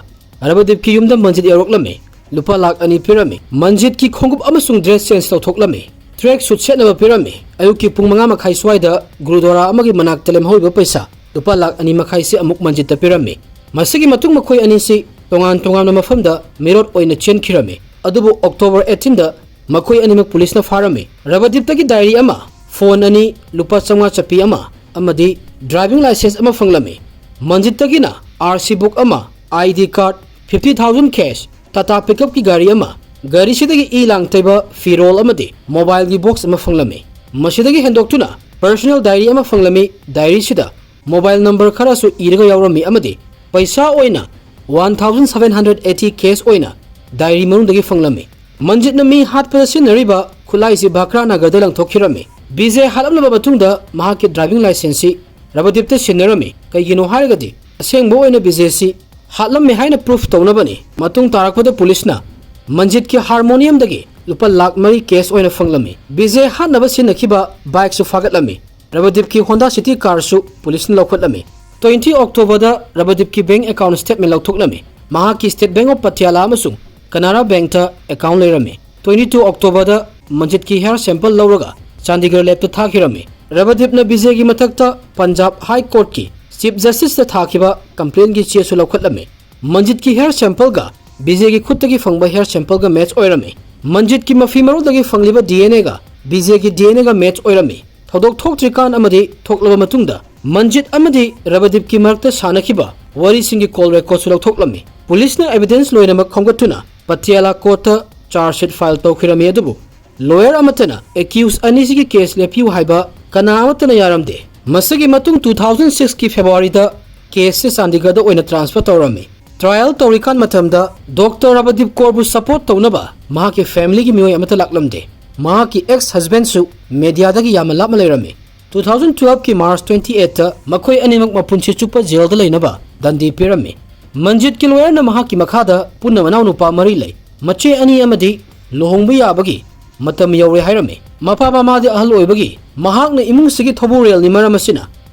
ꯔꯕꯗꯤꯞꯀꯤ ꯌꯨꯝꯗ ꯃꯟꯖꯤꯠ ꯌꯧꯔꯛꯂꯝꯃꯤ꯫ ꯂꯨꯄꯥ ꯂꯥꯈ ꯑꯅꯤ ꯄꯤꯔꯝꯃꯤ꯫ ꯃꯟꯖꯤꯠꯀꯤ ꯈꯣꯡꯎꯞ ꯑꯃꯁꯨꯡ ꯗ꯭ꯔꯦꯁ ꯆꯦꯟꯖ ꯇꯧꯊꯣꯛꯂꯝꯃꯤ꯫ ꯇ꯭ꯔꯦꯛ ꯁꯨꯠ ꯁꯦꯠꯅꯕ ꯄꯤꯔꯝꯃꯤ꯫ ꯑꯌꯨꯛꯀꯤ ꯄꯨꯡ ꯃꯉꯥ ꯃꯈꯥꯏ ꯁ꯭ꯋꯥꯏꯗ ꯒꯨꯔꯨꯗ꯭ꯋꯥꯔꯥ ꯑꯃꯒꯤ ꯃꯅꯥꯛꯇ ꯂꯦꯝꯍꯧꯔꯤꯕ ꯄꯩꯁꯥ ꯂꯨꯄꯥ ꯂꯥꯈ ꯑꯅꯤ ꯃꯈꯥꯏꯁꯤ ꯑꯃꯨꯛ ꯃꯟꯖꯤꯠꯇ ꯄꯤꯔꯝꯃꯤ꯫ ꯃꯁꯤꯒꯤ ꯃꯇꯨꯡ ꯃꯈꯣꯏ ꯑꯅꯤꯁꯤ ꯇꯣꯉꯥꯟ ꯇꯣꯉꯥꯟꯕ ꯃꯐꯝꯗ ꯃꯤꯔꯣꯠ ꯑꯣꯏꯅ ꯆꯦꯟꯈꯤꯔꯝꯃꯤ꯫ ꯑꯗꯨꯕꯨ ꯑꯣꯛꯇꯣꯕꯔ ꯑꯩꯠꯇꯤꯟꯗ ꯃꯈꯣꯏ ꯑꯅꯤꯃꯛ ꯄꯨꯂꯤꯁꯅ ꯐꯥꯔꯝꯃꯤ꯫ ꯔꯕꯗꯤꯞꯇꯒꯤ ꯗꯥꯏꯔꯤ ꯑꯃ, ꯐꯣꯟ ꯑꯅꯤ, ꯂꯨꯄꯥ ꯆꯥꯝꯃꯉꯥ ꯆꯠꯄꯤ ꯑꯃ ꯑꯃꯗꯤ ꯗ꯭ꯔꯥꯏꯚꯤꯡ ꯂꯥꯏꯁꯦꯟꯁ ꯑꯃ ꯐꯪꯂꯝꯃꯤ꯫ ꯃꯟꯖꯤꯠꯇꯒꯤꯅ ꯑꯥꯔ ꯁꯤ ꯕꯨꯛ ꯑꯃ, I D card, fifty thousand cash, Tata ꯄꯤꯛꯑꯞꯀꯤ ꯒꯥꯔꯤ ꯑꯃ, ꯒꯥꯔꯤꯁꯤꯗꯒꯤ ꯏ ꯂꯥꯡ ꯇꯩꯕ ꯐꯤꯔꯣꯜ ꯑꯃꯗꯤ ꯃꯣꯕꯥꯏꯜꯒꯤ ꯕꯣꯛꯁ ꯑꯃ ꯐꯪꯂꯝꯃꯤ꯫ ꯃꯁꯤꯗꯒꯤ ꯍꯦꯟꯗꯣꯛꯇꯨꯅ ꯄꯔꯁꯣꯅꯦꯜ ꯗꯥꯏꯔꯤ ꯑꯃ ꯐꯪꯂꯝꯃꯤ꯫ ꯗꯥꯏꯔꯤꯁꯤꯗ ꯃꯣꯕꯥꯏꯜ ꯅꯝꯕꯔ ꯈꯔꯁꯨ ꯏꯔꯒ ꯌꯥꯎꯔꯝꯃꯤ ꯑꯃꯗꯤ ꯄꯩꯁꯥ ꯑꯣꯏꯅ one thousand seven hundred eighty cash ꯑꯣꯏꯅ ꯗꯥꯏꯔꯤ ꯃꯅꯨꯡꯗꯒꯤ ꯐꯪꯂꯝꯃꯤ꯫ ꯃꯟꯖꯤꯠꯅ ꯃꯤ ꯍꯥꯠꯄꯗ ꯁꯤꯖꯤꯟꯅꯔꯤꯕ ꯈꯨꯠꯂꯥꯏꯁꯤ ꯚꯥꯀ꯭ꯔꯥ ꯅꯒꯔꯗ ꯂꯪꯊꯣꯛꯈꯤꯔꯝꯃꯤ꯫ ꯕꯤꯖꯦ ꯍꯥꯠꯂꯝꯂꯕ ꯃꯇꯨꯡꯗ ꯃꯍꯥꯛꯀꯤ ꯗ꯭ꯔꯥꯏꯚꯤꯡ ꯂꯥꯏꯁꯦꯟꯁꯁꯤ ꯔꯕꯗꯤꯞꯇ ꯁꯤꯟꯅꯔꯝꯃꯤ꯫ ꯀꯩꯒꯤꯅꯣ ꯍꯥꯏꯔꯒꯗꯤ ꯑꯁꯦꯡꯕ ꯑꯣꯏꯅ ꯕꯤꯖꯦꯁꯤ ꯍꯥꯠꯂꯝꯃꯦ ꯍꯥꯏꯅ ꯄ꯭ꯔꯨꯐ ꯇꯧꯅꯕꯅꯤ꯫ ꯃꯇꯨꯡ ꯇꯥꯔꯛꯄꯗ ꯄꯨꯂꯤꯁꯅ ꯃꯟꯖꯤꯠꯀꯤ ꯍꯥꯔꯃꯣꯅꯤꯌꯝꯗꯒꯤ ꯂꯨꯄꯥ ꯂꯥꯈ ꯃꯔꯤ ꯀꯦꯁ ꯑꯣꯏꯅ ꯐꯪꯂꯝꯃꯤ꯫ ꯕꯤꯖꯦ ꯍꯥꯠꯅꯕ ꯁꯤꯖꯤꯟꯅꯈꯤꯕ ꯕꯥꯏꯛꯁꯨ ꯐꯥꯒꯠꯂꯝꯃꯤ꯫ ꯔꯕꯗꯤꯞꯀꯤ ꯍꯣꯟꯗꯥ ꯁꯤꯇꯤ ꯀꯥꯔꯁꯨ ꯄꯨꯂꯤꯁꯅ ꯂꯧꯈꯠꯂꯝꯃꯤ꯫ ꯇ꯭ꯋꯦꯟꯇꯤ ꯑꯣꯛꯇꯣꯕꯔꯗ ꯔꯕꯗꯤꯞꯀꯤ ꯕꯦꯡꯛ ꯑꯦꯀꯥꯎꯟꯠ ꯁ꯭ꯇꯦꯠꯃꯦꯟꯠ ꯂꯧꯊꯣꯛꯂꯝꯃꯤ꯫ ꯃꯍꯥꯛꯀꯤ ꯁ꯭ꯇꯦꯠ ꯕꯦꯡꯛ ꯑꯣꯐ ꯄꯇꯤꯌꯥꯂꯥ ꯑꯃꯁꯨꯡ ꯀꯅꯥꯔꯥ ꯕꯦꯡꯛꯇ ꯑꯦꯀꯥꯎꯟꯠ ꯂꯩꯔꯝꯃꯤ꯫ ꯇ꯭ꯋꯦꯟꯇꯤ ꯇꯨ ꯑꯣꯛꯇꯣꯕꯔꯗ ꯃꯟꯖꯤꯠꯀꯤ ꯍꯦꯌꯔ ꯁꯦꯝꯄꯜ ꯂꯧꯔꯒ ꯆꯥꯟꯗꯤꯒꯔ ꯂꯦꯕꯇ ꯊꯥꯈꯤꯔꯝꯃꯤ꯫ ꯔꯕꯗꯤꯞꯅ ꯕꯤꯖꯦꯒꯤ ꯃꯊꯛꯇ ꯄꯟꯖꯥꯕ ꯍꯥꯏ ꯀꯣꯔꯠꯀꯤ ꯆꯤꯐ ꯖꯁꯇꯤꯁꯇ ꯊꯥꯈꯤꯕ ꯀꯝꯄ꯭ꯂꯦꯟꯒꯤ ꯆꯦꯁꯨ ꯂꯧꯈꯠꯂꯝꯃꯤ꯫ ꯃꯟꯖꯤꯠꯀꯤ ꯍꯦꯌꯔ ꯁꯦꯝꯄꯜꯒ ꯕꯤꯖꯦꯒꯤ ꯈꯨꯠꯇꯒꯤ ꯐꯪꯕ ꯍꯦꯌꯔ ꯁꯦꯝꯄꯜꯒ ꯃꯦꯠꯆ ꯑꯣꯏꯔꯝꯃꯤ꯫ ꯃꯟꯖꯤꯠꯀꯤ ꯃꯐꯤ ꯃꯔꯣꯜꯗꯒꯤ ꯐꯪꯂꯤꯕ ꯗꯤ ꯑꯦꯟ ꯑꯦꯒ ꯕꯤꯖꯦꯒꯤ ꯗꯤ ꯑꯦꯟ ꯑꯦꯒ ꯃꯦꯠꯆ ꯑꯣꯏꯔꯝꯃꯤ꯫ ꯊꯧꯗꯣꯛ ꯊꯣꯛꯇ꯭ꯔꯤꯀꯥꯟ ꯑꯃꯗꯤ ꯊꯣꯛꯂꯕ ꯃꯇꯨꯡꯗ ꯃꯟꯖꯤꯠ ꯑꯃꯗꯤ ꯔꯕꯗꯤꯞꯀꯤ ꯃꯔꯛꯇ ꯁꯥꯟꯅꯈꯤꯕ ꯋꯥꯔꯤꯁꯤꯡꯒꯤ ꯀꯣꯜ ꯔꯦꯀꯣꯔꯗꯁꯨ ꯂꯧꯊꯣꯛꯂꯝꯃꯤ꯫ ꯄꯨꯂꯤꯁꯅ ꯑꯦꯚꯤꯗꯦꯟꯁ ꯂꯣꯏꯅꯃꯛ ꯈꯣꯝꯒꯠꯇꯨꯅ ꯄꯇꯤꯌꯥꯂꯥ ꯀꯣꯔꯠꯇ ꯆꯥꯔꯖ ꯁꯤꯠ ꯐꯥꯏꯜ ꯇꯧꯈꯤꯔꯝꯃꯤ, ꯑꯗꯨꯕꯨ ꯂꯣꯌꯔ ꯑꯃꯠꯇꯅ ꯑꯦꯀ꯭ꯌꯨꯁ ꯑꯅꯤꯁꯤꯒꯤ ꯀꯦꯁ ꯂꯦꯞꯄꯤꯌꯨ ꯍꯥꯏꯕ ꯀꯅꯥ ꯑꯃꯠꯇꯅ ꯌꯥꯔꯝꯗꯦ꯫ ꯃꯁꯤꯒꯤ ꯃꯇꯨꯡ ꯇꯨ ꯊꯥꯎꯖꯟ ꯁꯤꯛꯁꯀꯤ ꯐꯦꯕ꯭ꯔꯨꯋꯥꯔꯤꯗ ꯀꯦꯁꯁꯤ ꯆꯥꯟꯗꯤꯒꯔꯗ ꯑꯣꯏꯅ ꯇ꯭ꯔꯥꯟꯁꯐꯔ ꯇꯧꯔꯝꯃꯤ꯫ ꯇ꯭ꯔꯥꯏꯌꯦꯜ ꯇꯧꯔꯤꯀꯥꯟ ꯃꯇꯝꯗ ꯗꯣꯛꯇꯔ ꯔꯕꯗꯤꯞ ꯀꯣꯔꯕꯨ ꯁꯄꯣꯔꯠ ꯇꯧꯅꯕ ꯃꯍꯥꯛꯀꯤ ꯐꯦꯃꯤꯂꯤꯒꯤ ꯃꯤꯑꯣꯏ ꯑꯃꯠꯇ ꯂꯥꯛꯂꯝꯗꯦ꯫ ꯃꯍꯥꯛꯀꯤ ꯑꯦꯛꯁ ꯍꯁꯕꯦꯟꯁꯨ ꯃꯦꯗꯤꯌꯥꯗꯒꯤ ꯌꯥꯝꯅ ꯂꯥꯞꯅ ꯂꯩꯔꯝꯃꯤ꯫ ꯇꯨ ꯊꯥꯎꯖꯟ ꯇ꯭ꯋꯦꯜꯐꯀꯤ ꯃꯥꯔꯆ ꯇ꯭ꯋꯦꯟꯇꯤ ꯑꯩꯠꯇ ꯃꯈꯣꯏ ꯑꯅꯤꯃꯛ ꯃꯄꯨꯟꯁꯤ ꯆꯨꯞꯄ ꯖꯦꯜꯗ ꯂꯩꯅꯕ ꯗꯟꯗꯤ ꯄꯤꯔꯝꯃꯤ꯫ ꯃꯟꯖꯤꯠꯀꯤ ꯂꯣꯌꯔꯅ ꯃꯍꯥꯛꯀꯤ ꯃꯈꯥꯗ ꯄꯨꯟꯅ ꯃꯅꯥꯎꯅꯨꯄꯥ ꯃꯔꯤ ꯂꯩ꯫ ꯃꯆꯦ ꯑꯅꯤ ꯑꯃꯗꯤ ꯂꯨꯍꯣꯡꯕ ꯌꯥꯕꯒꯤ ꯃꯇꯝ ꯌꯧꯔꯦ ꯍꯥꯏꯔꯝꯃꯤ꯫ ꯃꯄꯥ ꯃꯃꯥꯗꯤ ꯑꯍꯜ ꯑꯣꯏꯕꯒꯤ ꯃꯍꯥꯛꯅ ꯏꯃꯨꯡꯁꯤꯒꯤ ꯊꯧꯕꯨꯔꯦꯜꯅꯤ, ꯃꯔꯝ ꯑꯁꯤꯅ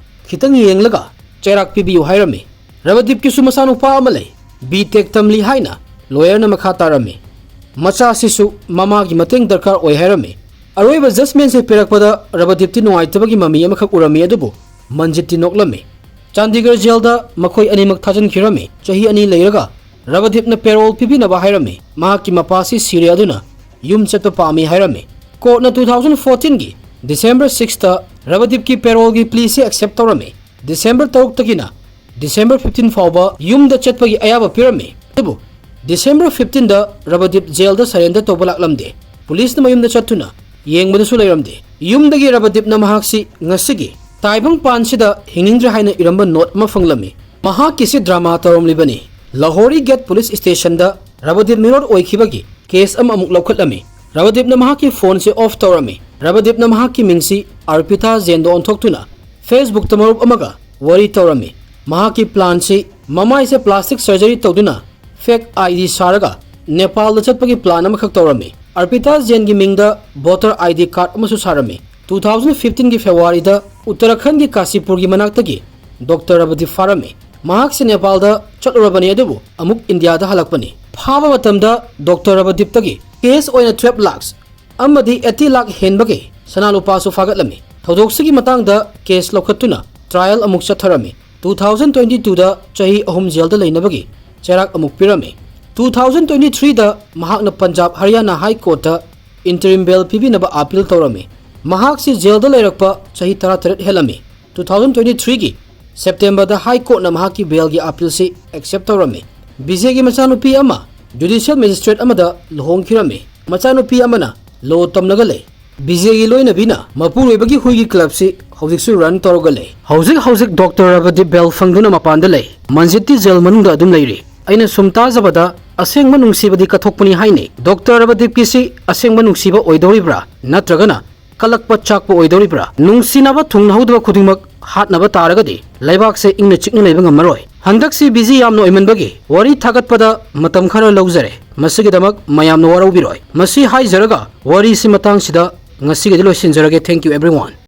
ꯈꯤꯇꯪ ꯌꯦꯡꯂꯒ ꯆꯩꯔꯥꯛ ꯄꯤꯕꯤꯌꯨ ꯍꯥꯏꯔꯝꯃꯤ꯫ ꯔꯕꯗꯤꯞꯀꯤꯁꯨ ꯃꯆꯥꯅꯨꯄꯥ ꯑꯃ ꯂꯩ, ꯕꯤ ꯇꯦꯛ ꯇꯝꯂꯤ ꯍꯥꯏꯅ ꯂꯣꯌꯔꯅ ꯃꯈꯥ ꯇꯥꯔꯝꯃꯤ꯫ ꯃꯆꯥꯁꯤꯁꯨ ꯃꯃꯥꯒꯤ ꯃꯇꯦꯡ ꯗꯔꯀꯥꯔ ꯑꯣꯏ ꯍꯥꯏꯔꯝꯃꯤ꯫ ꯑꯔꯣꯏꯕ ꯖꯖꯃꯦꯟꯁꯦ ꯄꯤꯔꯛꯄꯗ ꯔꯕꯗꯤꯞꯇꯤ ꯅꯨꯡꯉꯥꯏꯇꯕꯒꯤ ꯃꯃꯤ ꯑꯃꯈꯛ ꯎꯔꯝꯃꯤ, ꯑꯗꯨꯕꯨ ꯃꯟꯖꯤꯠꯇꯤ ꯅꯣꯛꯂꯝꯃꯤ꯫ ꯆꯥꯟꯗꯤꯒꯔ ꯖꯦꯜꯗ ꯃꯈꯣꯏ ꯑꯅꯤꯃꯛ ꯊꯥꯖꯤꯟꯈꯤꯔꯝꯃꯤ꯫ ꯆꯍꯤ ꯑꯅꯤ ꯂꯩꯔꯒ ꯔꯕꯗꯤꯞꯅ ꯄꯦꯔꯣꯜ ꯄꯤꯕꯤꯅꯕ ꯍꯥꯏꯔꯝꯃꯤ꯫ ꯃꯍꯥꯛꯀꯤ ꯃꯄꯥꯁꯤ ꯁꯤꯔꯦ, ꯑꯗꯨꯅ ꯌꯨꯝ ꯆꯠꯄ ꯄꯥꯝꯃꯤ ꯍꯥꯏꯔꯝꯃꯤ꯫ ꯀꯣꯔꯠꯅ ꯇꯨ ꯊꯥꯎꯖꯟ ꯐꯣꯔꯇꯤꯟꯒꯤ ꯗꯤꯁꯦꯝꯕꯔ ꯁꯤꯛꯁꯇ ꯔꯕꯗꯤꯞꯀꯤ ꯄꯦꯔꯣꯜꯒꯤ ꯄ꯭ꯂꯤꯁꯤ ꯑꯦꯛꯁꯦꯞ ꯇꯧꯔꯝꯃꯤ꯫ ꯗꯤꯁꯦꯝꯕꯔ ꯇꯔꯨꯛꯇꯒꯤꯅ ꯗꯤꯁꯦꯝꯕꯔ ꯐꯤꯐꯇꯤꯟ ꯐꯥꯎꯕ ꯌꯨꯝꯗ ꯆꯠꯄꯒꯤ ꯑꯌꯥꯕ ꯄꯤꯔꯝꯃꯤ꯫ ꯑꯗꯨꯕꯨ ꯗꯤꯁꯦꯝꯕꯔ ꯐꯤꯐꯇꯤꯟꯗ ꯔꯕꯗꯤꯞ ꯖꯦꯜꯗ ꯁꯔꯦꯟꯗꯔ ꯇꯧꯕ ꯂꯥꯛꯂꯝꯗꯦ꯫ ꯄꯨꯂꯤꯁꯅ ꯃꯌꯨꯝꯗ ꯆꯠꯇꯨꯅ ꯌꯦꯡꯕꯗꯁꯨ ꯂꯩꯔꯝꯗꯦ꯫ ꯌꯨꯝꯗꯒꯤ ꯔꯕꯗꯤꯞꯅ ꯃꯍꯥꯛꯁꯤ ꯉꯁꯤꯒꯤ ꯇꯥꯏꯕꯪ ꯄꯥꯟꯁꯤꯗ ꯍꯤꯡꯅꯤꯡꯗ꯭ꯔꯦ ꯍꯥꯏꯅ ꯏꯔꯝꯕ ꯅꯣꯠ ꯑꯃ ꯐꯪꯂꯝꯃꯤ꯫ ꯃꯍꯥꯛꯀꯤꯁꯤ ꯗ꯭ꯔꯃꯥ ꯇꯧꯔꯝꯂꯤꯕꯅꯤ꯫ ꯂꯍꯣꯔꯤ ꯒꯦꯠ ꯄꯨꯂꯤꯁ ꯁ꯭ꯇꯦꯁꯟꯗ ꯔꯕꯗꯤꯞ ꯃꯤꯔꯣꯠ ꯑꯣꯏꯈꯤꯕꯒꯤ ꯀꯦꯁ ꯑꯃ ꯑꯃꯨꯛ ꯂꯧꯈꯠꯂꯝꯃꯤ꯫ ꯔꯕꯗꯤꯞꯅ ꯃꯍꯥꯛꯀꯤ ꯐꯣꯟꯁꯤ ꯑꯣꯐ ꯇꯧꯔꯝꯃꯤ꯫ ꯔꯕꯗꯤꯞꯅ ꯃꯍꯥꯛꯀꯤ ꯃꯤꯡꯁꯤ ꯑꯔꯄꯤꯇꯥ ꯖꯦꯟꯗ ꯑꯣꯟꯊꯣꯛꯇꯨꯅ ꯐꯦꯁꯕꯨꯛꯇ ꯃꯔꯨꯞ ꯑꯃꯒ ꯋꯥꯔꯤ ꯇꯧꯔꯝꯃꯤ꯫ ꯃꯍꯥꯛꯀꯤ ꯄ꯭ꯂꯥꯟꯁꯤ ꯃꯃꯥꯏꯁꯦ ꯄ꯭ꯂꯥꯁꯇꯤꯛ ꯁꯔꯖꯔꯤ ꯇꯧꯗꯨꯅ ꯐꯦꯛ ꯑꯥꯏ ꯗꯤ ꯁꯥꯔꯒ ꯅꯦꯄꯥꯜꯗ ꯆꯠꯄꯒꯤ ꯄ꯭ꯂꯥꯟ ꯑꯃꯈꯛ ꯇꯧꯔꯝꯃꯤ꯫ ꯑꯔꯄꯤꯇꯥ ꯖꯦꯟꯒꯤ ꯃꯤꯡꯗ ꯚꯣꯇꯔ ꯑꯥꯏ ꯗꯤ ꯀꯥꯔꯗ ꯑꯃꯁꯨ ꯁꯥꯔꯝꯃꯤ꯫ ꯇꯨ ꯊꯥꯎꯖꯟ ꯐꯤꯐꯇꯤꯟꯒꯤ ꯐꯦꯕ꯭ꯔꯨꯋꯥꯔꯤꯗ ꯎꯠꯇꯔꯥꯈꯟꯒꯤ ꯀꯥꯁꯤꯄꯨꯔꯒꯤ ꯃꯅꯥꯛꯇꯒꯤ ꯗꯣꯛꯇꯔ ꯔꯕꯗꯤꯞ ꯐꯥꯔꯝꯃꯤ꯫ ꯃꯍꯥꯛꯁꯤ ꯅꯦꯄꯥꯜꯗ ꯆꯠꯂꯨꯔꯕꯅꯤ, ꯑꯗꯨꯕꯨ ꯑꯃꯨꯛ ꯏꯟꯗꯤꯌꯥꯗ ꯍꯜꯂꯛꯄꯅꯤ꯫ ꯐꯥꯕ ꯃꯇꯝꯗ ꯗꯣꯛꯇꯔ ꯔꯕꯗꯤꯞꯇꯒꯤ ꯀꯦꯁ ꯑꯣꯏꯅ ꯇꯨꯋꯦꯜꯐ ꯂꯥꯈ ꯑꯃꯗꯤ ꯑꯩꯠꯇꯤ ꯂꯥꯈ ꯍꯦꯟꯕꯒꯤ ꯁꯅꯥ ꯂꯨꯄꯥꯁꯨ ꯐꯥꯒꯠꯂꯝꯃꯤ꯫ ꯊꯧꯗꯣꯛꯁꯤꯒꯤ ꯃꯇꯥꯡꯗ ꯀꯦꯁ ꯂꯧꯈꯠꯇꯨꯅ ꯇ꯭ꯔꯥꯌꯦꯜ ꯑꯃꯨꯛ ꯆꯠꯊꯔꯝꯃꯤ꯫ ꯇꯨ ꯊꯥꯎꯖꯟ ꯇ꯭ꯋꯦꯟꯇꯤ ꯇꯨꯗ ꯆꯍꯤ ꯑꯍꯨꯝ ꯖꯦꯜꯗ ꯂꯩꯅꯕꯒꯤ ꯆꯩꯔꯥꯛ ꯑꯃꯨꯛ ꯄꯤꯔꯝꯃꯤ꯫ ꯇꯨ ꯊꯥꯎꯖꯟ ꯇ꯭ꯋꯦꯟꯇꯤ ꯊ꯭ꯔꯤꯗ ꯃꯍꯥꯛꯅ ꯄꯟꯖꯥꯕ ꯍꯔꯤꯌꯥꯅꯥ ꯍꯥꯏ ꯀꯣꯔꯠꯇ ꯏꯟꯇꯔꯤꯝ ꯕꯦꯜ ꯄꯤꯕꯤꯅꯕ ꯑꯥꯄꯤꯜ ꯇꯧꯔꯝꯃꯤ꯫ ꯃꯍꯥꯛꯁꯤ ꯖꯦꯜꯗ ꯂꯩꯔꯛꯄ ꯆꯍꯤ ꯇꯔꯥꯇꯔꯦꯠ ꯍꯦꯜꯂꯝꯃꯤ꯫ ꯇꯨ ꯊꯥꯎꯖꯟ ꯇ꯭ꯋꯦꯟꯇꯤ ꯊ꯭ꯔꯤꯒꯤ ꯁꯦꯞꯇꯦꯝꯕꯔꯗ ꯍꯥꯏ ꯀꯣꯔꯠꯅ ꯃꯍꯥꯛꯀꯤ ꯕꯦꯜꯒꯤ ꯑꯥꯄꯤꯜꯁꯤ ꯑꯦꯛꯁꯦꯞ ꯇꯧꯔꯝꯃꯤ꯫ ꯕꯤꯖꯦꯒꯤ ꯃꯆꯥꯅꯨꯄꯤ ꯑꯃ ꯖꯨꯗꯤꯁꯤꯌꯦꯜ ꯃꯦꯖꯤꯁꯇ꯭ꯔꯦꯠ ꯑꯃꯗ ꯂꯨꯍꯣꯡꯈꯤꯔꯝꯃꯤ꯫ ꯃꯆꯥꯅꯨꯄꯤ ꯑꯃꯅ ꯂꯣ ꯇꯝꯂꯒ ꯂꯩ꯫ ꯕꯤꯖꯦꯒꯤ ꯂꯣꯏꯅꯕꯤꯅ ꯃꯄꯨꯔꯣꯏꯕꯒꯤ ꯍꯨꯏꯒꯤ ꯀ꯭ꯂꯕꯁꯤ ꯍꯧꯖꯤꯛꯁꯨ ꯔꯟ ꯇꯧꯔꯒ ꯂꯩ꯫ ꯍꯧꯖꯤꯛ ꯍꯧꯖꯤꯛ ꯗꯣꯛꯇꯔ ꯔꯕꯗꯤꯞ ꯕꯦꯜ ꯐꯪꯗꯨꯅ ꯃꯄꯥꯟꯗ ꯂꯩ꯫ ꯃꯟꯖꯤꯠꯇꯤ ꯖꯦꯜ ꯃꯅꯨꯡꯗ ꯑꯗꯨꯝ ꯂꯩꯔꯤ꯫ ꯑꯩꯅ ꯁꯨꯝ ꯇꯥꯖꯕꯗ ꯑꯁꯦꯡꯕ ꯅꯨꯡꯁꯤꯕꯗꯤ ꯀꯠꯊꯣꯛꯄꯅꯤ ꯍꯥꯏꯅꯩ꯫ ꯗꯣꯛꯇꯔ ꯔꯕꯗꯤꯞꯀꯤꯁꯤ ꯑꯁꯦꯡꯕ ꯅꯨꯡꯁꯤꯕ ꯑꯣꯏꯗꯧꯔꯤꯕ꯭ꯔꯥ, ꯅꯠꯇ꯭ꯔꯒꯅ ꯀꯂꯛꯄ ꯆꯥꯛꯄ ꯑꯣꯏꯗꯧꯔꯤꯕ꯭ꯔꯥ? ꯅꯨꯡꯁꯤꯅꯕ ꯊꯨꯡꯅꯍꯧꯗꯕ ꯈꯨꯗꯤꯡꯃꯛ ꯍꯥꯠꯅꯕ ꯇꯥꯔꯒꯗꯤ ꯂꯩꯕꯥꯛꯁꯦ ꯏꯪꯅ ꯆꯤꯛꯅ ꯂꯩꯕ ꯉꯝꯃꯔꯣꯏ꯫ ꯍꯟꯗꯛꯁꯤ ꯕꯤꯖꯤ ꯌꯥꯝꯅ ꯑꯣꯏꯃꯟꯕꯒꯤ ꯋꯥꯔꯤ ꯊꯥꯒꯠꯄꯗ ꯃꯇꯝ ꯈꯔ ꯂꯧꯖꯔꯦ꯫ ꯃꯁꯤꯒꯤꯗꯃꯛ ꯃꯌꯥꯝꯅ ꯋꯥꯔꯧꯕꯤꯔꯣꯏ꯫ ꯃꯁꯤ ꯍꯥꯏꯖꯔꯒ ꯋꯥꯔꯤꯁꯤ ꯃꯇꯥꯡꯁꯤꯗ ꯉꯁꯤꯒꯤꯗꯤ ꯂꯣꯏꯁꯤꯟꯖꯔꯒꯦ꯫ Thank you everyone꯫